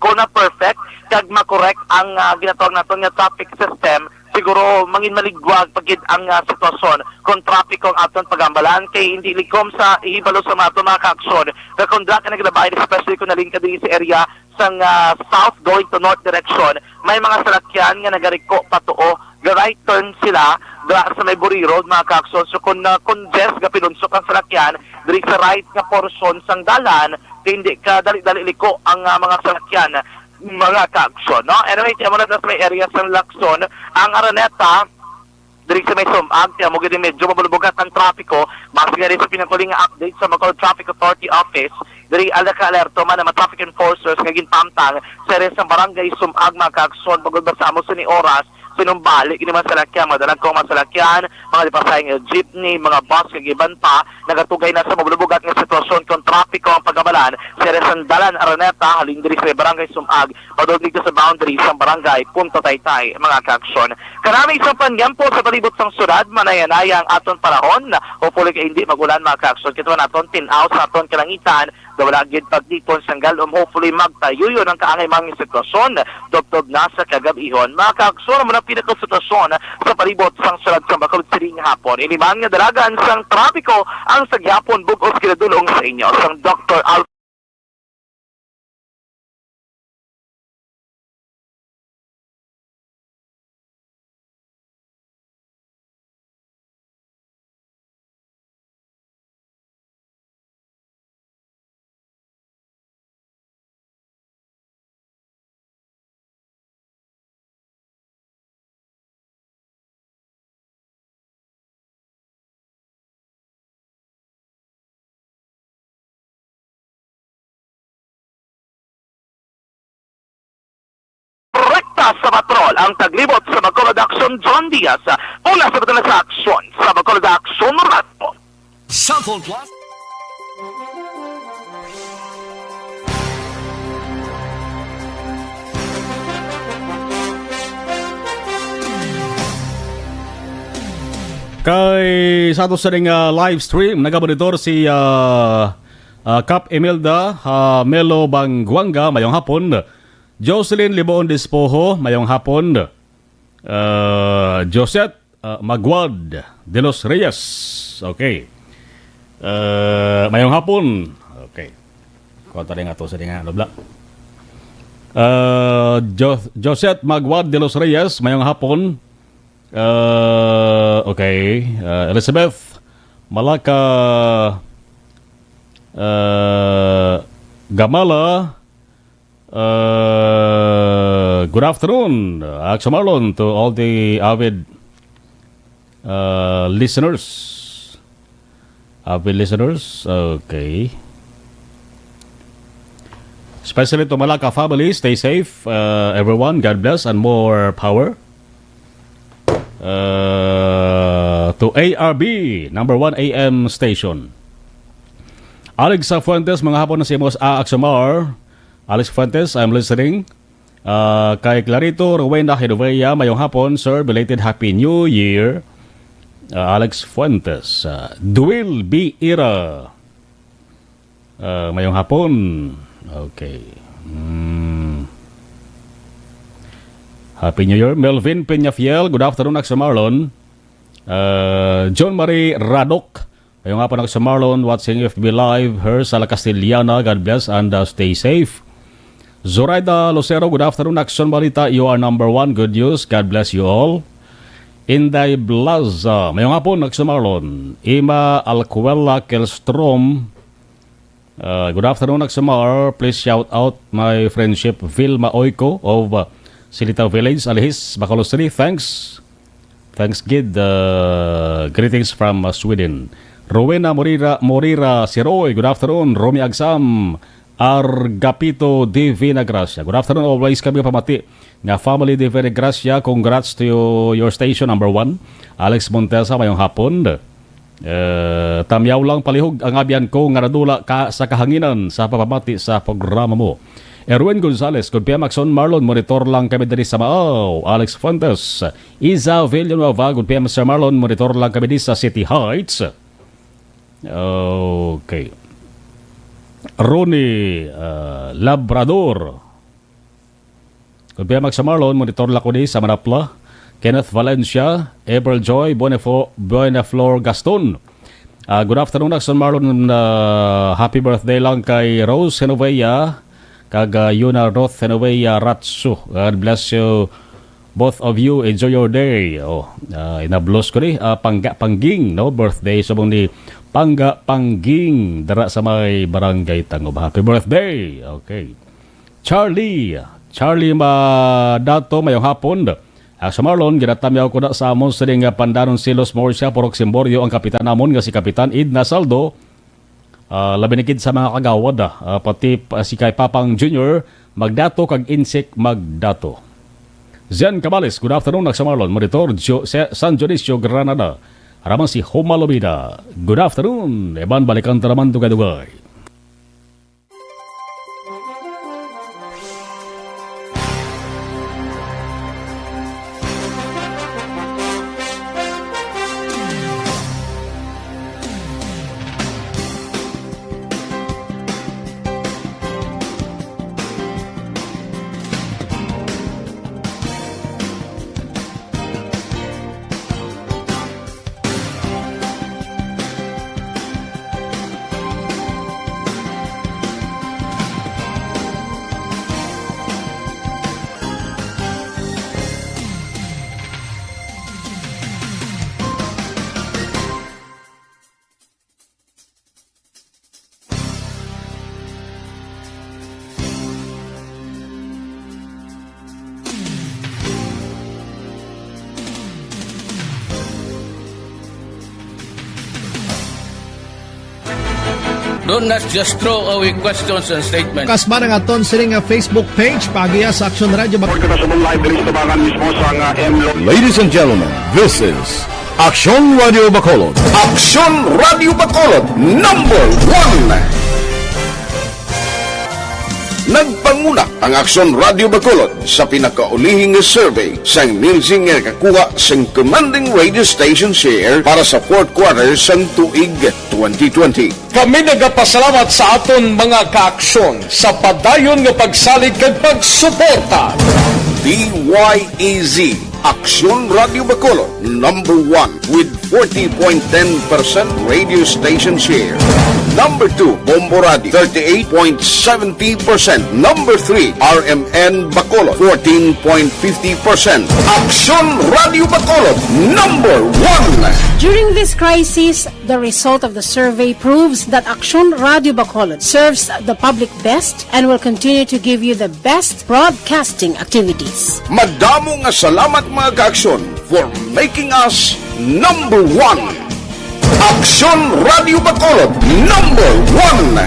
kung na-perfect kag ma-correct ang, ah, ginatawag naton nga traffic system, siguro mangin maligwag pa gid ang, ah, sitwasyon kung trapiko ang aton pagambalan, kay hindi likom sa ihibalo sa mga aton mga kaaksyon nga kung dira ka naglabay, especially kung nalingkod diri sa area sang, ah, south going to north direction, may mga salakyan nga nagariko patuo, ga-right turn sila dira sa may Buri Road, mga kaaksyon. So kung, ah, kung yes, gapinunsok ang salakyan diri sa right nga portion sang dalan, hindi ka dali-dali liko ang, ah, mga salakyan, mga kaaksyon, no? Anyway, tiyan mo na sa may area sang Lacson, ang Araneta, diri sa may Sumag, tiyan mo gid medyo mabulubugat ang trapiko, base nga rin sa pinakahuling nga update sa Bacolod Traffic Authority Office, diri ala ka alerto man ang mga traffic enforcers nga ginpamtang sa area sa barangay Sumag, mga kaaksyon, pagod ba sa amo sini oras, sinumbali ini mga salakyan, mga dalagkong mga salakyan, mga dipasay nga jeepney, mga bus, kag iban pa, nagatugay na sa mabulubugat nga sitwasyon kung trapiko ang pagabalan sa area sang dalan Araneta, halin diri sa may barangay Sumag, padulong dito sa boundary sang barangay Punta Taytay, mga kaaksyon. Karami isang panyampo sa palibot sang syudad, manaya-naya ang aton panahon. Hopefully kay hindi mag-ulan, mga kaaksyon. Kita naton, tin-aw sa aton kalangitan, nga wala gid pagdipon sang galom. Hopefully, magtayuyon ang kaangay mga sitwasyon, tubtob na sa kagab-ihon. Mga kaaksyon, amo na ang pinakasitwasyon sa palibot sang syudad sang Bacolod sining hapon. Ini man nga dalagan sang trapiko ang sa gyapon bug-os ginadul-ong sa inyo sang Doktor Al- Rekta sa patrol ang taglibot sa Bacolod Action, John Diaz. Una sa patrol sa aksyon sa Bacolod Action Radyo. Cellphone Plus. Kay sa ato sa ning, ah, live stream, nagamonitor si, ah, ah, Kap Imelda, ah, Melo Bangguanga, mayong hapon. Jocelyn Liboon Despojo, mayong hapon. Ah, Josette, ah, Maguad de los Reyes. Okay. Ah, mayong hapon. Okay. Kuha tayo nga to sa dinga, ano, bla? Ah, Jo-, Josette Maguad de los Reyes, mayong hapon. Ah, okay. Ah, Elizabeth Malaka, ah, Gamala, ah, good afternoon, Action Marlon, to all the avid, ah, listeners. Avid listeners, okay. Especially to Malaka family, stay safe, uh, everyone. God bless and more power. Uh, to A R B, number one A M station. Alex Fuentes, mga hapon na si Amos A. Axomar. Alex Fuentes, I'm listening. Uh, kay Clarito Rowena Genovea, mayong hapon, sir. Belated Happy New Year. Uh, Alex Fuentes, uh, Duil B. Ira. Ah, mayong hapon. Okay. Hmm. Happy New Year. Melvin Peñafiel, good afternoon, Axel Marlon. Ah, John Marie Radok, mayong hapon, Axel Marlon, watching F B Live. Her Sala Castellana, God bless and, ah, stay safe. Zoraida Lucero, good afternoon, Action Balita. You are number one. Good news. God bless you all. Inday Blaza, mayong hapon, Axel Marlon. Ima Alcuela Kelstrom, Uh, good afternoon, Axamar. Please shout out my friendship, Vilma Oiko of, uh, Silita Village, Alihis, Bacolod City. Thanks. Thanks, gid. Uh, greetings from, uh, Sweden. Rowena Morira, Morira Siroy, good afternoon. Romy Agsam, Argapito Divina Gracia. Good afternoon, always kami pamati nga family Divina Gracia. Congrats to you, your station number one. Alex Montesa, mayong hapon. Eh, tamyaw lang palihog ang abyan ko nga nadula ka sa kahanginan sa pagpamati sa programa mo. Erwin Gonzalez, good P M Axon Marlon, monitor lang kami diri sa Maaw. Alex Fuentes, Iza Villanueva, good P M Sir Marlon, monitor lang kami di sa City Heights. Okay. Ronnie, ah, Labrador, good P M Axon Marlon, monitor lang ko ni sa Manapla. Kenneth Valencia, April Joy, Buenafo-, Buenaflor Gaston. Ah, good afternoon, Axon Marlon. Ah, happy birthday lang kay Rose Genovea kag, ah, Yuna Ruth Genovea Ratsu. God bless you, both of you. Enjoy your day. Oh, ah, inablos ko ni, ah, Pangga Pangging, no? Birthday subong ni Pangga Pangging dara sa may Barangay Tangob. Happy birthday. Okay. Charlie, Charlie Madato, mayong hapon. Ah, sa Marlon, ginatamyaw ko na sa amon sining, ah, Pandanon Silos, Murcia, Purok Simborio, ang kapitan namon nga si Kapitan Id Nasaldo. Ah, labi na gid sa mga kagawad, ah, ah, pati pa si kay Papang Junior Magdato kag Insik Magdato. Zen Cabales, good afternoon, Nagsa Marlon. Monitor, Jo-, Se-, San Dionisio, Granada. Raman si Homa Lobida. Good afternoon. Eban, balikan ta naman dugay-dugay. Don't not just throw away questions and statements. Kasba na nga ton sini nga Facebook page, paagiya sa Action Radio Bac- Report kita sa live diri sa tabangan mismo sa nga M Lo- Ladies and gentlemen, this is Action Radio Bacolod. Action Radio Bacolod, number one. Nagpanguna ang Aksyon Radio Bacolod sa pinakaulihi nga survey sang Nielsen nga nakakuha sang commanding radio station share para sa fourth quarter sang tuig twenty twenty. Kami nagapasalamat sa aton mga kaaksyon sa padayon nga pagsalig kag pagsuporta. D Y E Z, Aksyon Radio Bacolod, number one with forty point ten percent radio station share. Number two, Bombo Radio, thirty-eight point seventy percent. Number three, R M N Bacolod, fourteen point fifty percent. Aksyon Radio Bacolod, number one. During this crisis, the result of the survey proves that Aksyon Radio Bacolod serves the public best and will continue to give you the best broadcasting activities. Madamo nga salamat, mga kaaksyon, for making us number one. Aksyon Radio Bacolod, number one.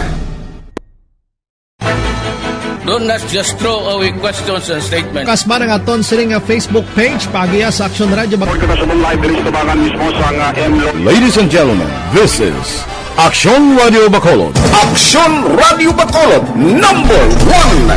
Don't not just throw away questions and statements. Kasbara nga aton sini nga Facebook page, paagiya sa Aksyon Radio Bacolod. Kita sa live diri sa tubangan mismo sa nga M Lo- Ladies and gentlemen, this is Aksyon Radio Bacolod. Aksyon Radio Bacolod, number one.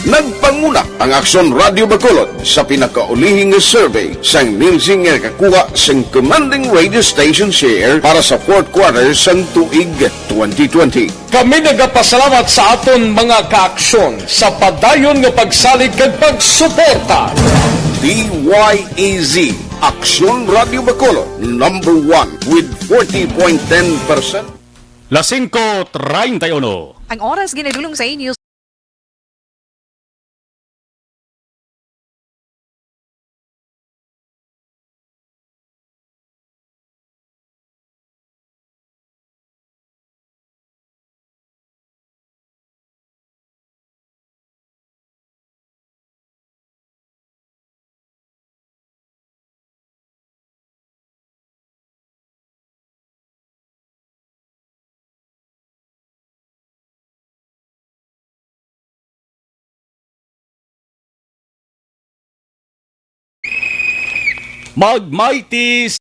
Nagpanguna ang Aksyon Radio Bacolod sa pinakaulihi nga survey sang Nielsen nga nakakuha sang commanding radio station share para sa fourth quarter sang tuig twenty twenty. Kami nagapasalamat sa aton mga kaaksyon sa padayon nga pagsalig kag pagsuporta. D Y E Z, Aksyon Radio Bacolod, number one with forty point ten percent. Las singko treinta y uno. Ang oras ginadulong sa inyo. Magmighty.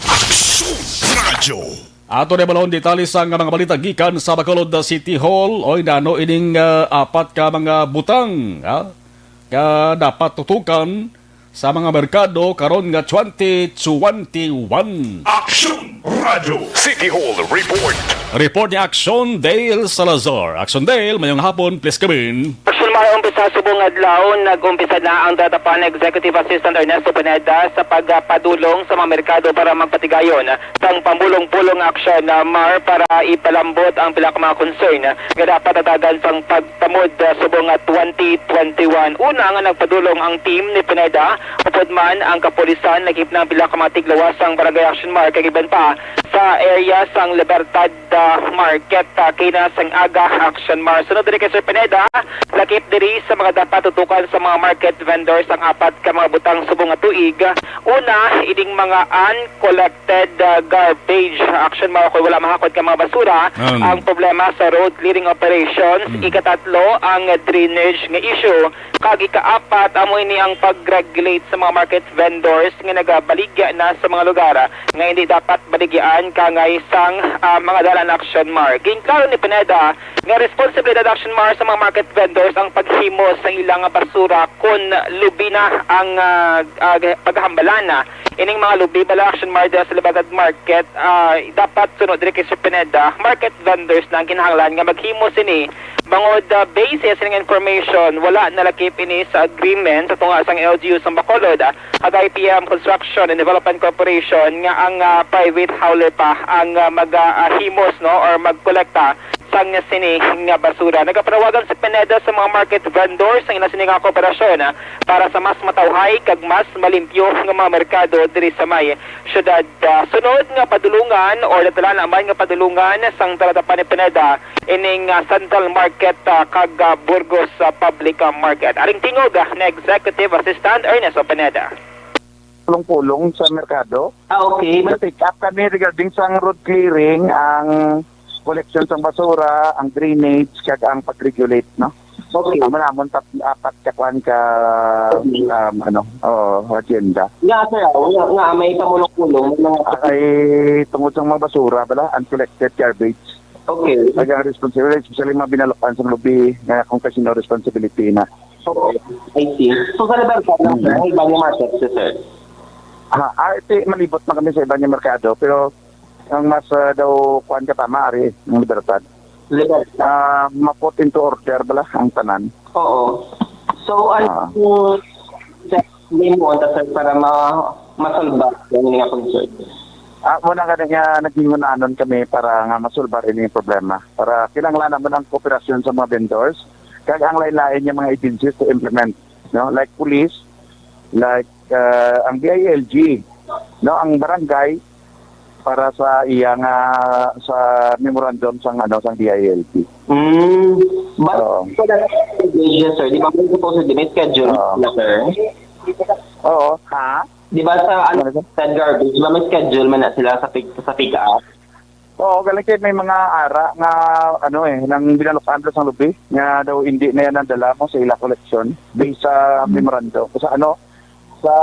Aksyon Radio. Ato na balon detalye sa nga mga balita gikan sa Bacolod City Hall. Oy, nano ining, ah, apat ka mga butang, ah, nga dapat tutukan sa mga merkado karon nga twenty twenty-one. Aksyon Radio City Hall Report. Report ni Aksyon Dale Salazar. Aksyon Dale, mayong hapon, please come in. Aksyon, mga umpisa subong adlaw, nag-umpisa na ang Datapan Executive Assistant Ernesto Pineda sa pagpadulong sa mga merkado para magpatigayon sang pambulong-pulong aksyon na mar para ipalambot ang pila ka mga concern nga dapat hatagan sang pagtamod, ah, subong nga twenty twenty-one. Una nga nagpadulong ang team ni Pineda, upod man ang kapulisan, lakip na ang pila ka mga tiglawas sang Barangay Action Mar kag iban pa sa area sang Libertad, ah, Market, ah, kaina sang aga. Action Mar. Sunod diri kay Sir Pineda, lakip diri sa mga dapat tutukan sa mga market vendors ang apat ka mga butang subong nga tuig. Una, ining mga uncollect collected, uh, garbage. Action, mga kay wala mahakot nga mga basura. Mm. Ang problema sa road clearing operations. Mm. Ikatatlo, ang drainage nga issue. Kag ikaapat, amo ini ang pag-regulate sa mga market vendors nga nagabaligya na sa mga lugar nga hindi dapat baligyaan kangay sang, ah, mga dalan, Action Mar. Ginklaro ni Pineda nga responsibilidad, Action Mar, sa mga market vendors ang paghimo sa ilang basura kon lubi na ang, ah, ah, paghambalan na ining mga lubi bala, Action Mar, sa Libertad Market. Ah, dapat, sunod diri kay Sir Pineda, market vendors na ang kinahanglan nga maghimo sini bangod, ah, basis sa ining information, wala nalakip ini sa agreement sa tunga sang L G U sa Bacolod, ah, kag I P M Construction and Development Corporation nga ang, ah, private hauler pa ang, ah, mag, ah, ah, himos, no, or magkolekta sang sini nga basura. Nagapanawagan si Pineda sa mga market vendors sa ila sini nga kooperasyon, ah, para sa mas matawhay kag mas malimpyo nga mga merkado diri sa may syudad. Ah, sunod nga padulungan or natala naman nga padulungan sang talatapan ni Pineda ining, ah, Central Market, ah, kag, ah, Burgos, ah, Public, ah, Market. Aring tingog, ah, ni Executive Assistant Ernesto Pineda. Pulong-pulong sa merkado. Ah, okay. Nag-take up kami regarding sang road clearing, ang collection sang basura, ang drainage, kag ang pag-regulate, no? Okay. Amo namon tap-, apat ka kwan ka, um, ano, oh, agenda. Nga, sir, ah, nga, nga, may pamulong-pulong, may mga Ay, tungod sa mga basura, bala, uncollected garbage. Okay. Kag ang responsibility, especially mga binalukan sa lubi, nga kung kasino responsibility na. Okay. I see. So, sa Libertad lang, sir, Mm. ang iba niya market, sir? Ha, ah, iti, malibot na kami sa iba niya merkado, pero ang mas, ah, daw, kuwan ka tama, ari, ang Libertad. Libertad. Ah, ma-put into order bala ang tanan. Oo. So, ano Ah. yung step mo, sir, para ma-, masolba ang mga concern? Ah, muna nga nga naging unanon kami para nga masolbar ini yung problema. Para kinahanglan naman ang kooperasyon sa mga vendors, kag ang lain-lain yung mga agencies to implement, no? Like police, like, ah, ang D I L G, no? Ang barangay para sa iya nga sa memorandum sang, ano, sang D I L G. Mm. But Oo. for the garbage, sir, di ba may supposed may schedule Oo. na, sir? Oo. Ha? Di ba sa, ano, Ano, sir? sa garbage, di ba may schedule man na sila sa pick, sa pick up? Oo, galing kay may mga ara nga, ano, eh, nang binalukan sang lubi, nga daw hindi na yan ang dala mo sa ila koleksyon based sa Hmm. memorandum. Sa, ano, sa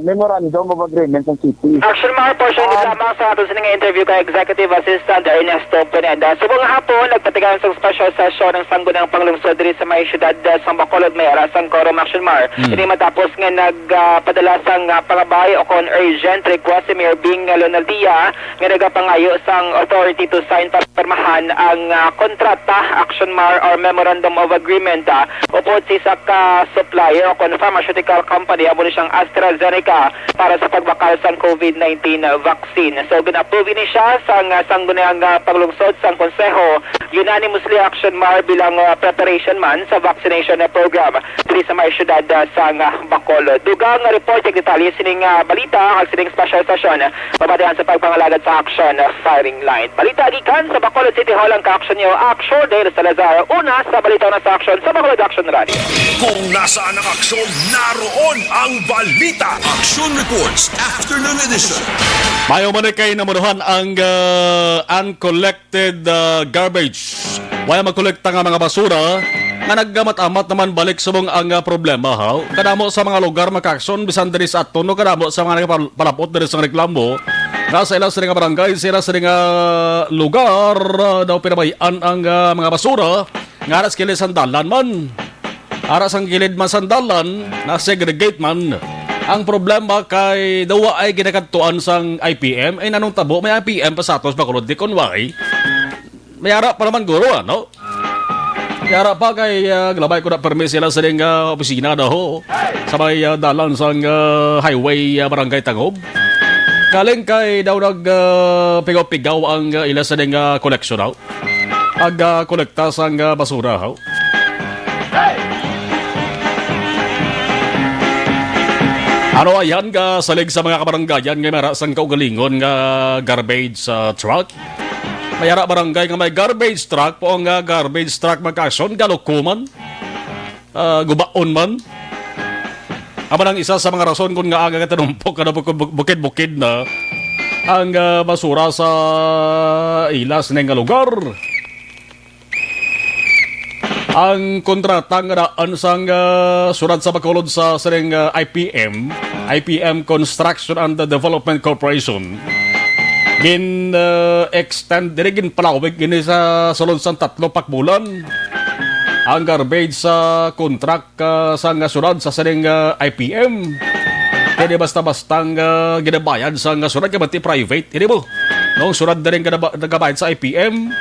memorandum of agreement ng city. Action Mar, portion Um, lamang sa aton sini nga interview kay Executive Assistant Ernesto Pineda. Subong nga hapon, nagpatigayon sa special session ang Sangguniang Panglungsod diri sa may siyudad, uh, sa Bacolod, may ara sang quorum, Action Mar. Hmm. Ini matapos nga nag, uh, padala sang, uh, pangabay o kon urgent request si Mayor Bing Leonardia nga nagapangayo sang authority to sign para pirmahan ang, ah, kontrata, Action Mar, or Memorandum of Agreement, ah, upod sa isa ka supplier o kon pharmaceutical company, amo ni siyang AstraZeneca, para sa pagbakal sang COVID nineteen vaccine. So, gin-approve ini siya sang, ah, Sangguniang, ah, Panglungsod sang Konseho, unanimously, Action Mar, bilang, ah, preparation man sa vaccination, ah, program diri sa may siyudad, ah, sang, ah, Bacolod. Dugang nga report kag detalye sining, ah, balita kag sining special session, ah, mabatian sa pagpangalagad sa Action, ah, firing line. Balita gikan sa Bacolod City Hall ang ka-action niyo, Action Dale Salazar. Una sa balita, una sa Action sa Bacolod Action Radio. Kung nasaan ang aksyon, naroon ang balita. Action Reports, Afternoon Edition. Mayo man kay namunuhan ang, ah, uncollect collected, uh, garbage. Wala magkolekta nga mga basura nga nagamat-amat naman balik subong ang, uh, problema, ha? Kadamo sa mga lugar makakson bisan diri sa aton, no, kadamo sa mga nagapal-, palapot diri sa reklamo nga sa ila sini nga barangay, sa ila sini nga lugar, uh, daw pinabayaan ang, uh, mga basura nga ara sa kilid sang dalan man. Ara sang kilid man sang dalan, na-segregate man. Ang problema kay daw ay ginakadtuan sang I P M, ay nanong tabo may I P M pa sa atos, Bacolod, di kon why. May ara pa naman guro, ano? May ara pa kay, ah, glabay ko na permi sila sa ding, ah, opisina na ho. Sa may, ah, dalan sang, ah, highway, ah, Barangay Tangob. Kaling kay daw nag, ah, pigaw-pigaw ang, ah, ila sa ding, ah, koleksyon, ho. Ag, ah, kolekta sang, ah, basura, ho. Ano ayan ka salig sa mga kabaranggayan nga mara sang kaugalingon nga garbage, ah, truck? May ara barangay nga may garbage truck, po nga garbage truck magkason, galukuman, ah, gubaon man. Amo nang isa sa mga rason kung nga aga nga tanumpok kada bukid-, bukid-bukid na ang, ah, basura sa ilas ning nga lugar. Ang kontrata nga daan sang, ah, surat sa Bacolod sa sining, ah, I P M, I P M Construction and Development Corporation. Gin, uh, extend, dili, ginpalawig ini sa sulod sang tatlo pakbulan ang garbage sa contract, uh, sang syudad sa sining, uh, I P M. Kaya di basta-bastang, uh, ginabayad sang syudad, kaya bati private. Ini mo, noong syudad na rin gaba-, nagabayad sa I P M,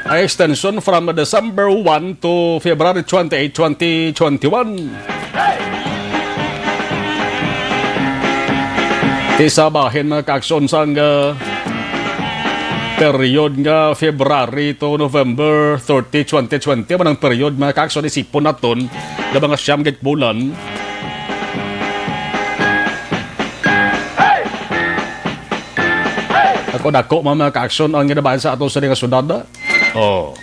ay extension from December one to February twenty-eight, twenty twenty-one. Ti sa bahin, mga kaaksyon, sang, ah, period nga February to November thirty, twenty twenty, man ang period, mga kaaksyon, isipon naton nga mga siyam gid bulan. Ako dako, mga, mga kaaksyon, ang ginabayan sa ato sa nga syudad, ah. Oh.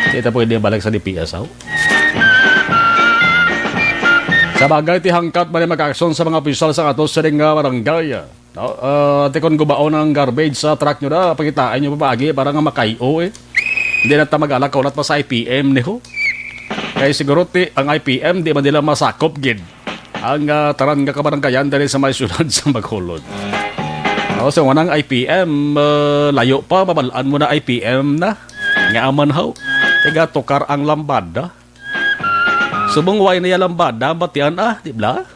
Di ta pwede balik sa D P S, aw. Sa bagay, ti hangkat man ni makaaksyon sa mga opisyal sa ato sa nga barangay. No? Ah, ti kon gubaon ang garbage sa truck nyo na, pakitaan nyo pa agi para nga makayo, eh. Hindi na ta mag-alak ulat pa sa I P M, ni ho. Kay siguro ti, ang I P M, di man nila masakop gid ang, ah, tanan nga kabaranggayan diri sa may siyudad sa Bacolod. O, so, wanang I P M, ah, layo pa, mabalaan mo na I P M na. Nga man haw, tiga tukar ang lambada. Subong way na ya lambada, batian, ah, di bala?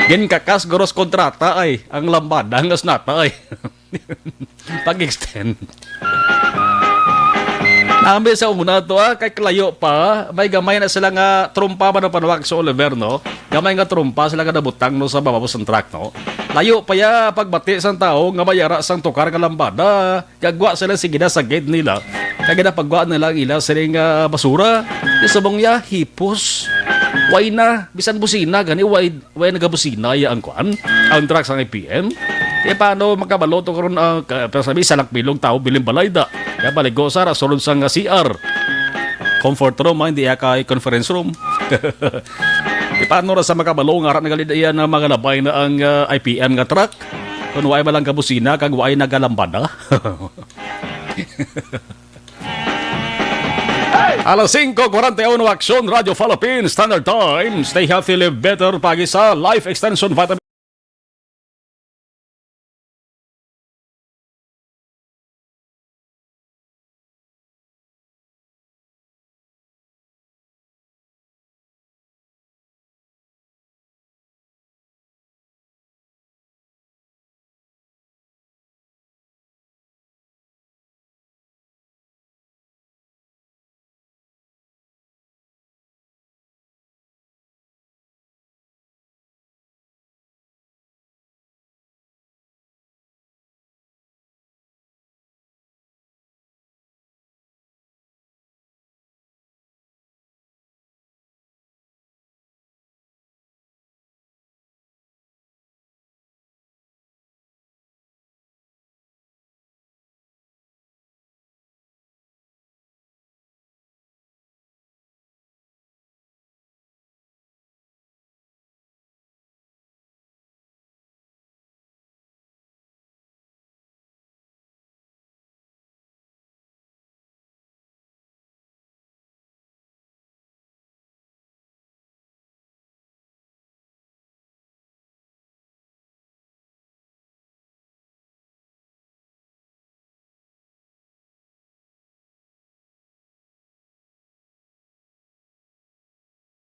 Ginkakas guros kontrata ay, ang lambada nga snata ay. Pag-extend. Nami sa una to, ah, kay kalayo pa, may gamay na sila nga trumpa man ang panuwak sa Oliver, no? Gamay nga trumpa sila nga nabutang, no, sa babaw sang truck, no? Layo pa ya pagbati sang tawo nga may ara sang tukar nga lambada. Gagwa sila, sige na sa gate nila. Kay ginapagwa nila ang ila sining, ah, basura. Di subong ya, hipos. Way na, bisan busina, gani, way Way nagabusina ya ang kuan, ang truck sang I P M. Kaya paano makabalo to karon, ah, ka-, pero sabi, isa lang bilog tao, biling balay da. Kaya baligo sa rasulod sang C R. Comfort room, ah, hindi ya kay conference room. Kaya paano ra sa makabalo nga ara nagalid iya na magalabay na ang, ah, I P M nga truck? Kung way ba lang kabusina, kag way nagalambada. Alas singko kwarenta y uno, Aksyon Radio Philippines Standard Time. Stay healthy, live better. Pagi sa Life Extension Vitamin.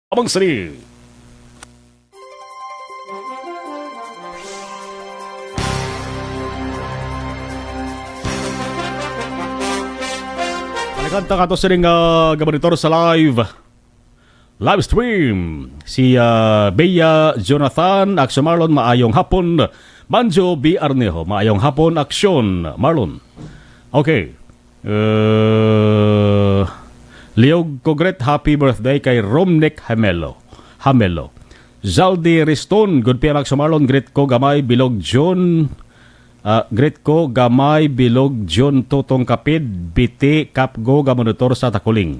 Amang sini. Balikan ta kato sining, ah, gabanitor sa live. Live stream. Si, ah, Bea Jonathan, Aksyon Marlon, maayong hapon. Manjo B. Arnejo, maayong hapon, Aksyon Marlon. Okay. Uh, Liog ko greet happy birthday kay Romnick Hamelo. Hamelo. Zaldi Riston, good P M Aksyon Marlon, greet ko gamay, bilog June. Ah, greet ko gamay, bilog June, Tutong Kapid, Biti, Kapgo, nga monitor sa Takuling.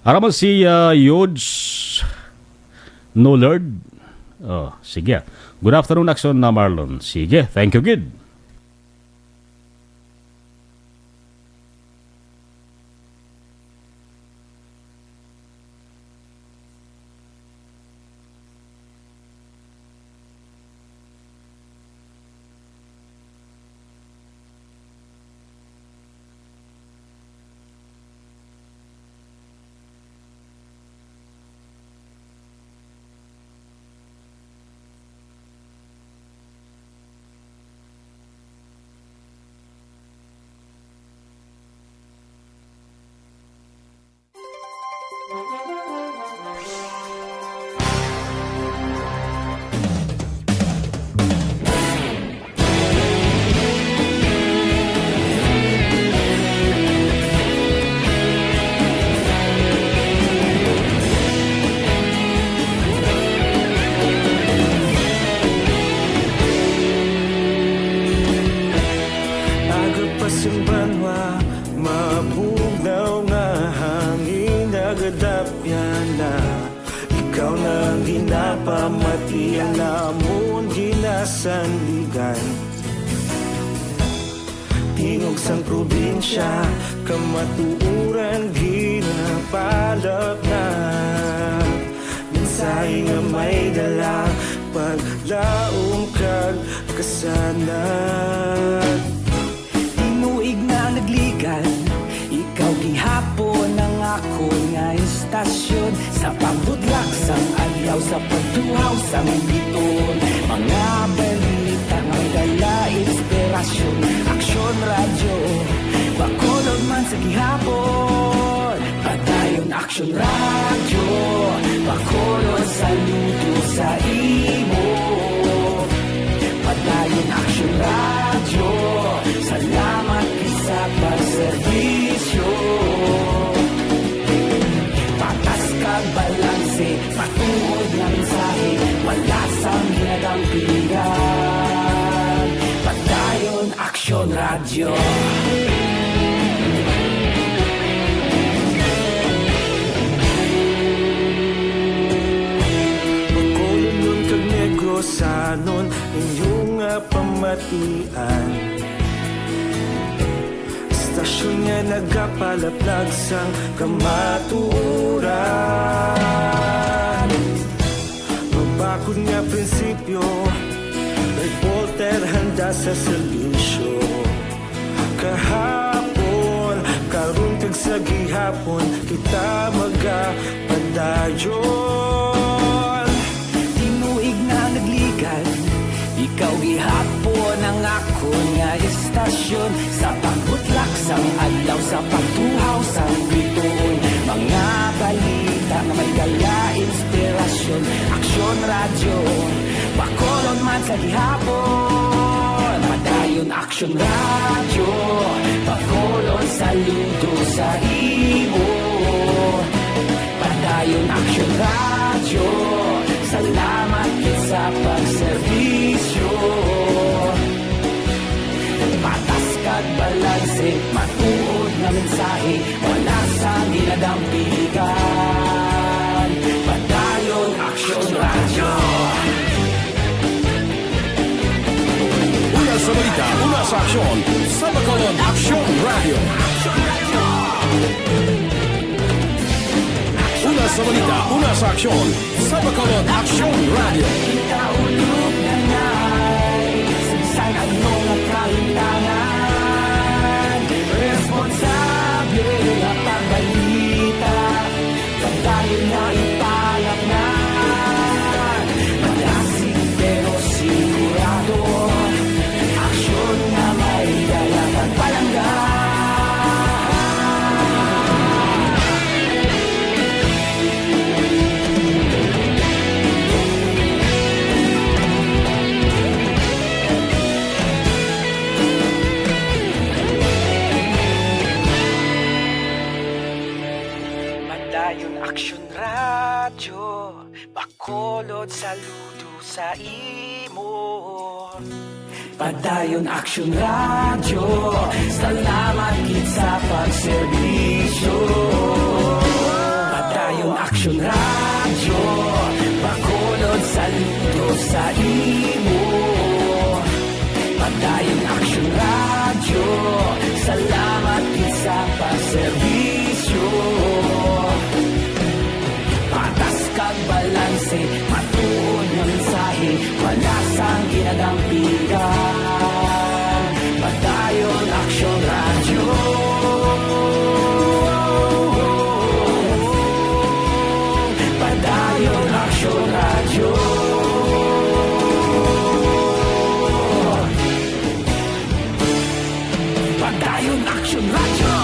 Ara man si, ah, Yods Nolard. Oh, sige. Good afternoon, Aksyon na Marlon. Sige, thank you, gid. Aga pa sing banwa, mabugnaw nga hangin nagadapyan na. Ikaw na ang ginapamatian namon ginasandigan. Tingog sang probinsya, kamatuoran ginapalapnag. Mensahe nga may dala, paglaom kag kasanag. Tinuig na nagligan, ikaw gihapon ang akon nga istasyon. Sa pagbudlak sang adlaw, sa pagtuhaw sang bituon, mga balita nga may dala inspirasyon. Aksyon Radyo, Bacolod man sa gihapon. Padayon Aksyon Radyo, Bacolod, saludo sa imo. Padayon Aksyon Radyo, salamat gid sa pagserbisyo. Patas kag balanse, matuod nga mensahe, wala sang ginadampigan. Padayon Aksyon Radyo. Bacolodnon kag Negrosanon, inyo nga pamatian. Istasyon nga nagapalaplag sang kamatuoran. Mabakod nga prinsipyo, reporter handa sa serbisyo. Kahapon, karon kag sa gihapon, kita magapadayon. Tinuig na nagligan, ikaw gihapon ang akon nga istasyon. Sa pagbutlak sang adlaw, sa pagtuhaw sang bituon, mga balita nga may dala inspirasyon. Aksyon Radyo, Bacolod man sa gihapon. Padayon Aksyon Radyo, Bacolod, saludo sa imo. Padayon Aksyon Radyo, salamat gid sa pagserbisyo. Patas kag balanse, matuod nga mensahe, wala sang ginadampigan. Padayon Aksyon Radyo. Una sa balita, una sa aksyon, sa Bacolod Aksyon Radyo. Una sa balita, una sa aksyon, sa Bacolod Aksyon Radyo. Kita ulog na nai, sa bisan ano nga kahimtangan, responsable nga pagbalita. Padayon na ipalapngan, madasig pero sigurado. Aksyon nga may dala kag palangga. Padayon Aksyon Radyo, Bacolod, saludo sa imo. Padayon Aksyon Radyo, salamat gid sa pagserbisyo. Padayon Aksyon Radyo, Bacolod, saludo sa imo. Padayon Aksyon Radyo, salamat gid sa pagserbisyo. Patas kag balanse, matuod nga mensahe, wala sang ginadampigan. Padayon Aksyon Radyo. Padayon Aksyon Radyo. Padayon Aksyon Radyo.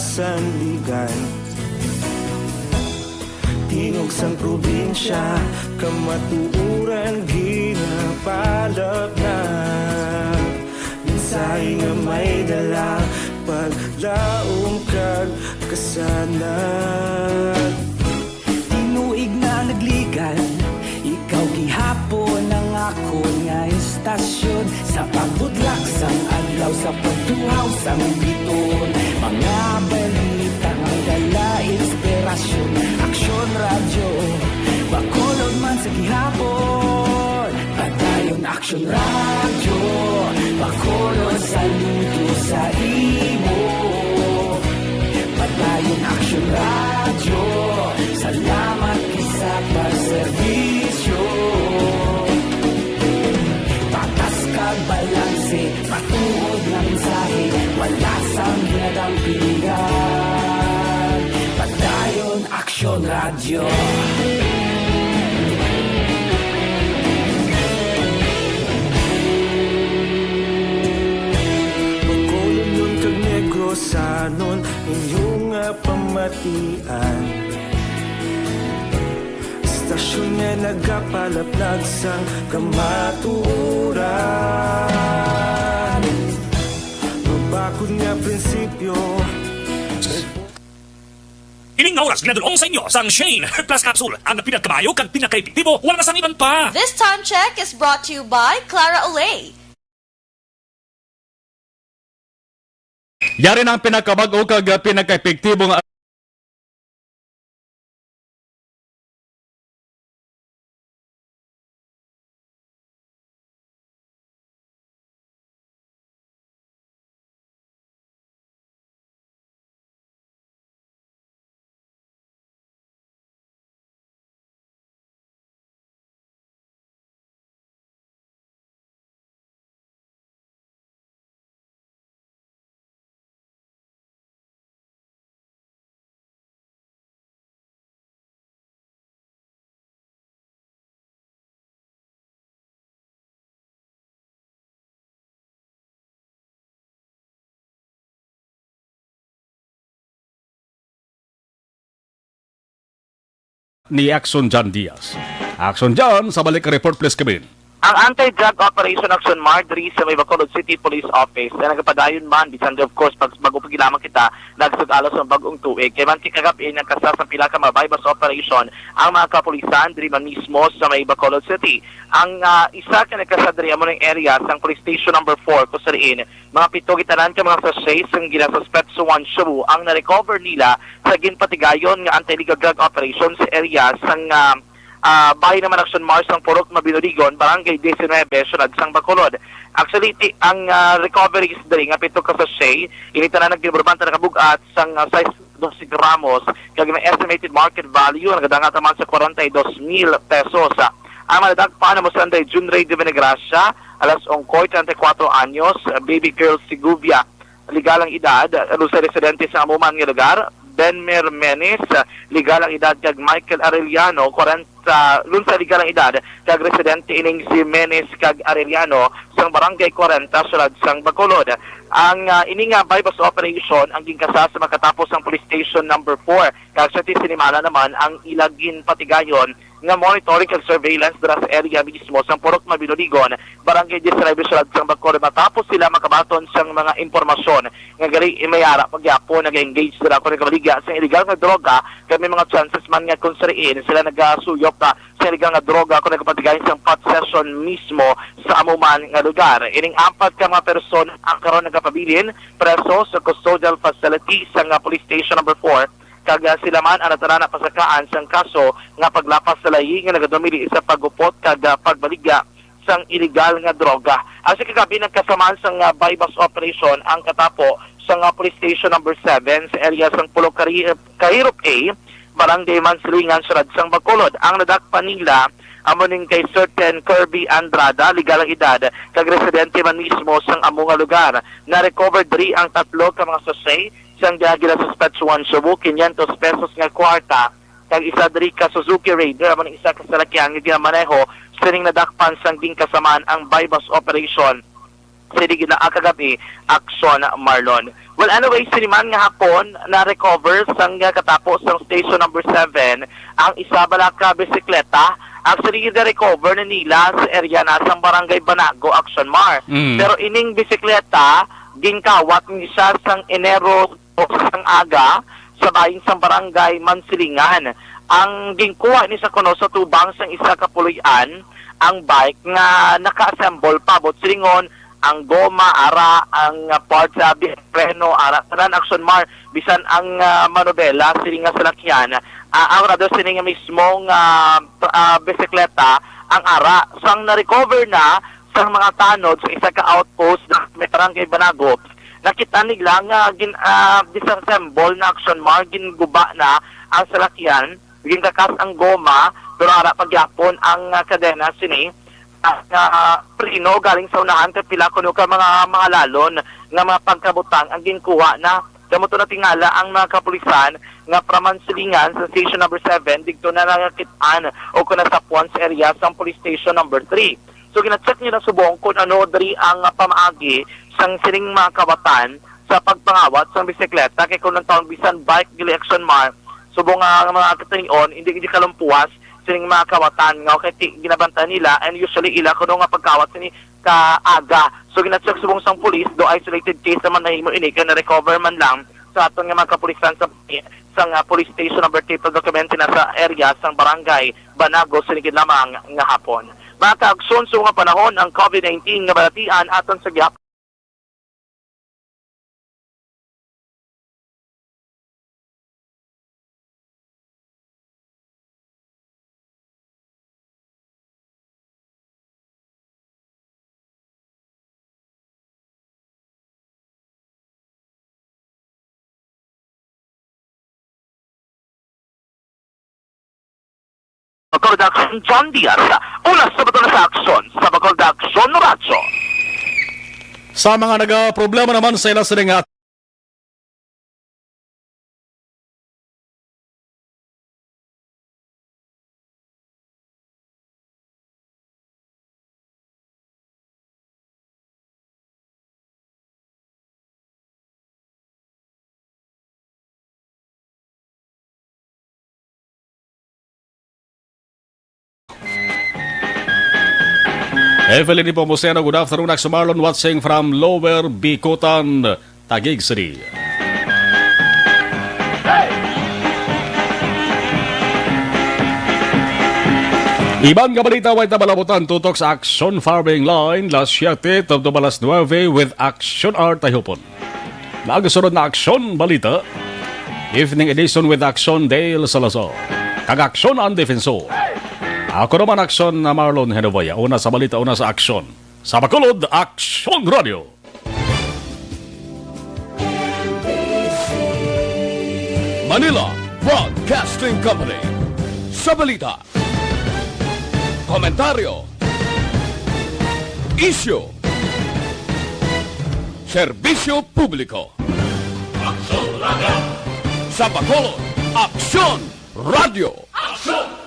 Sandigan. Tingog sang probinsya, kamatuoran ginapalapnag. Mensahe nga may dala, paglaom kag kasanag. Tinuig na nagligan, ikaw gihapon ang akon nga istasyon. Sa pagbudlak sang adlaw, sa pagtuhaw sang biton, mga balita nga dala inspirasyon. Aksyon Radyo, Bacolod man sa gihapon. Padayon Aksyon Radyo, Bacolod saludo sa imo. Padayon Aksyon Radyo, salamat sa pagserbisyo. Patas kag balanse, matuod nga mensahe, wala sang ginadampingan. Padayon Aksyon Radyo. Bacolodnon kag Negrosanon, inyo nga pamatian. Istasyon nga nagapalaplag sang kamatuoran. Mabakod nga prinsipyo. Ining nga oras ginadul-ong sa inyo sang Shane Herbal Plus Capsule, ang pinakamayo kag pinakaepektibo, wala na sang iban pa. This time check is brought to you by Clara Olay. Yari na ang pinakabag-o kag pinakaepektibo nga Ni Action John Diaz. Action John, sa balik report, please come in. Ang Anti-Drug Operation Action Mar diri sa may Bacolod City Police Office na nagapadayon man, bisan, of course, pag, bago pa gid lamang kita nagsugalo sa bag-ong tuig. Kay man kagab-i nagkasa sa pila ka mga buy-bust operation ang mga kapulisan diri man mismo sa may Bacolod City. Ang, ah, isa ka nagkasa diri amo ning area sang Police Station Number Four, kung sa diin mga pito gitanan ka mga sachet sang ginasuspetsuhan shabu ang na-recover nila sa ginpatigayon nga anti-illegal drug operation sa area sang, ah, ah, Bahin naman Action Mars sang Purok Mabinoligon, Barangay Diecinuebe, Syudad sang Bacolod. Actually, ti-, ang, ah, recoveries diri nga pito ka sachet, ini tanan nagdibarbanta nakabug-at sang, ah, size dose gramos, kag ang estimated market value nagadangat naman sa kwarenta y dos mil pesos. Ang madadakpan amo si Anday Junray de Benegracia, alas ongkoy, treinta y cuatro anyos, baby girl Segovia, legal ang edad, lunsay residente sa amo man nga lugar, Benmer Menes, legal ang edad, kag Michael Arellano, kwarenta, lunsay legal ang edad, kag residente ining si Menes kag Arellano sang Barangay Kwarenta, Syudad sang Bacolod. Ang, ah, ini nga buy-bust operation ang ginkasa sa makatapos ang Police Station Number Four, kag sa ti sinimana naman ang ila ginpatigayon nga monitoring kag surveillance dira sa area mismo sang Purok Mabinoligon, Barangay Diecinuebe, Syudad sang Bacolod, matapos sila makabaton sang mga impormasyon nga gali may ara pa gyapon naga-engage dira kon nagabaligya sa illegal nga droga, kag may mga chances man nga kung sa diin sila nagasuyop, ah, sa illegal nga droga kon nagapatigayon sang pot session mismo sa amo man nga lugar. Ining apat ka mga persona ang karon nagapabilin preso sa custodial facility sang, ah, Police Station Number Four, kag, ah, sila man ang natarana pasakaan sang kaso nga paglapas sa layi nga nagadumili sa paggupot kag, ah, pagbaligya sang iligal nga droga. Ang sa kagabi, nagkasamaan sang, ah, buy-bust operation ang katapo sang, ah, Police Station Number Seven sa area sang Pulong Kari-, Kahirop A, Barangay Manslingan, Syudad sang Bacolod. Ang nadakpan nila amo ning kay certain Kirby Andrada, legal ang edad, kag residente man mismo sang amo nga lugar. Na-recover diri ang tatlo ka mga sachet sang ginasuspetsuhan shabu, quinientos pesos nga kwarta, kag isa diri ka Suzuki Raider, amo ni isa ka salakyan nga ginamaneho sining nadakpan sang ginkasamaan ang buy-bust operation. sini gid na, ah, kagab-i, Action Marlon. Well, anyway, sini man nga hapon, na-recover sang, ah, katapo sang station number seven ang isa bala ka bisikleta. Actually, na-recover na nila sa area na sang Barangay Banago, Action Mar. Mm. Pero ining bisikleta, ginkawat ni siya sang Enero sang aga sa bahin sang Barangay Mansilingan. Ang ginkuha ni sa kuno sa tubang sang isa ka puloy-an ang bike nga naka-assemble pa, buot silingon, ang goma, ara, ang, ah, parts sa bi-, preno, ara, tanan, Action Mar, bisan ang, ah, manobela sini nga salakyan, ah, ang radyo sini nga mismo nga, ah, bisikleta ang ara. Sang na-recover na sang mga tanod sa isa ka outpost na may Barangay Banago, nakita nila nga gin-, ah, disassemble na, Action Mar, ginguba na ang salakyan. Ginkakas ang goma, pero ara pa gyapon ang, ah, kadena sini. Ah, nga, ah, preno galing sa unahan kay pila kuno ka mga, mga lalon nga mga pagkabutang ang ginkuha na. Kamo to natingala ang mga kapulisan nga from Mansilingan sa station number seven, didto na nakakit-an o kung nasapwan sa area sang police station number three. So, gina-check nila subong kung ano diri ang, ah, pamaagi sang sining mga kawatan sa pagpangawat sang bisikleta, kay kung ang taon bisan bike gali, Action Mar, subong nga mga katinion, hindi gid kalumpuwas sining mga kawatan nga kay ti-, ginabantay nila, and usually ila kuno nga pagkawat sini ka aga. So, gina-check subong sang pulis, do isolated case naman nahimo ini, kay na-recover man lang sa aton nga mga kapulisan sa, sang, ah, police station number three, pero dokumento na sa area sang barangay Banago sini gid lamang nga hapon. Mga ka-Aksyon, sa mga panahon ang covid nineteen nga balatian aton sa gihap-, Production, John Diaz, una sa Bato na sa Aksyon, sa Bacolod Aksyon Radyo. Sa mga nagaproblema naman sa ila sila nga Evelyn Nepomuceno, good afternoon, Aksyon Marlon, watching from Lower Bicutan, Taguig City. Iban nga balita, way tabalabutan tutok sa Aksyon Firing Line, las siete tubtob alas nuebe with Aksyon Art Tahupon. Nagasunod na Aksyon Balita, Evening Edition with Aksyon Dale Salazar, kag Aksyon ang Defensor. Ako naman, Aksyon na Marlon Henovaya. Una sa balita, una sa aksyon. Sa Bacolod, Aksyon Radio. Manila Broadcasting Company. Sa balita, komentaryo, isyu, serbisyo publiko. Aksyon Radio. Sa Bacolod, Aksyon Radio. Aksyon!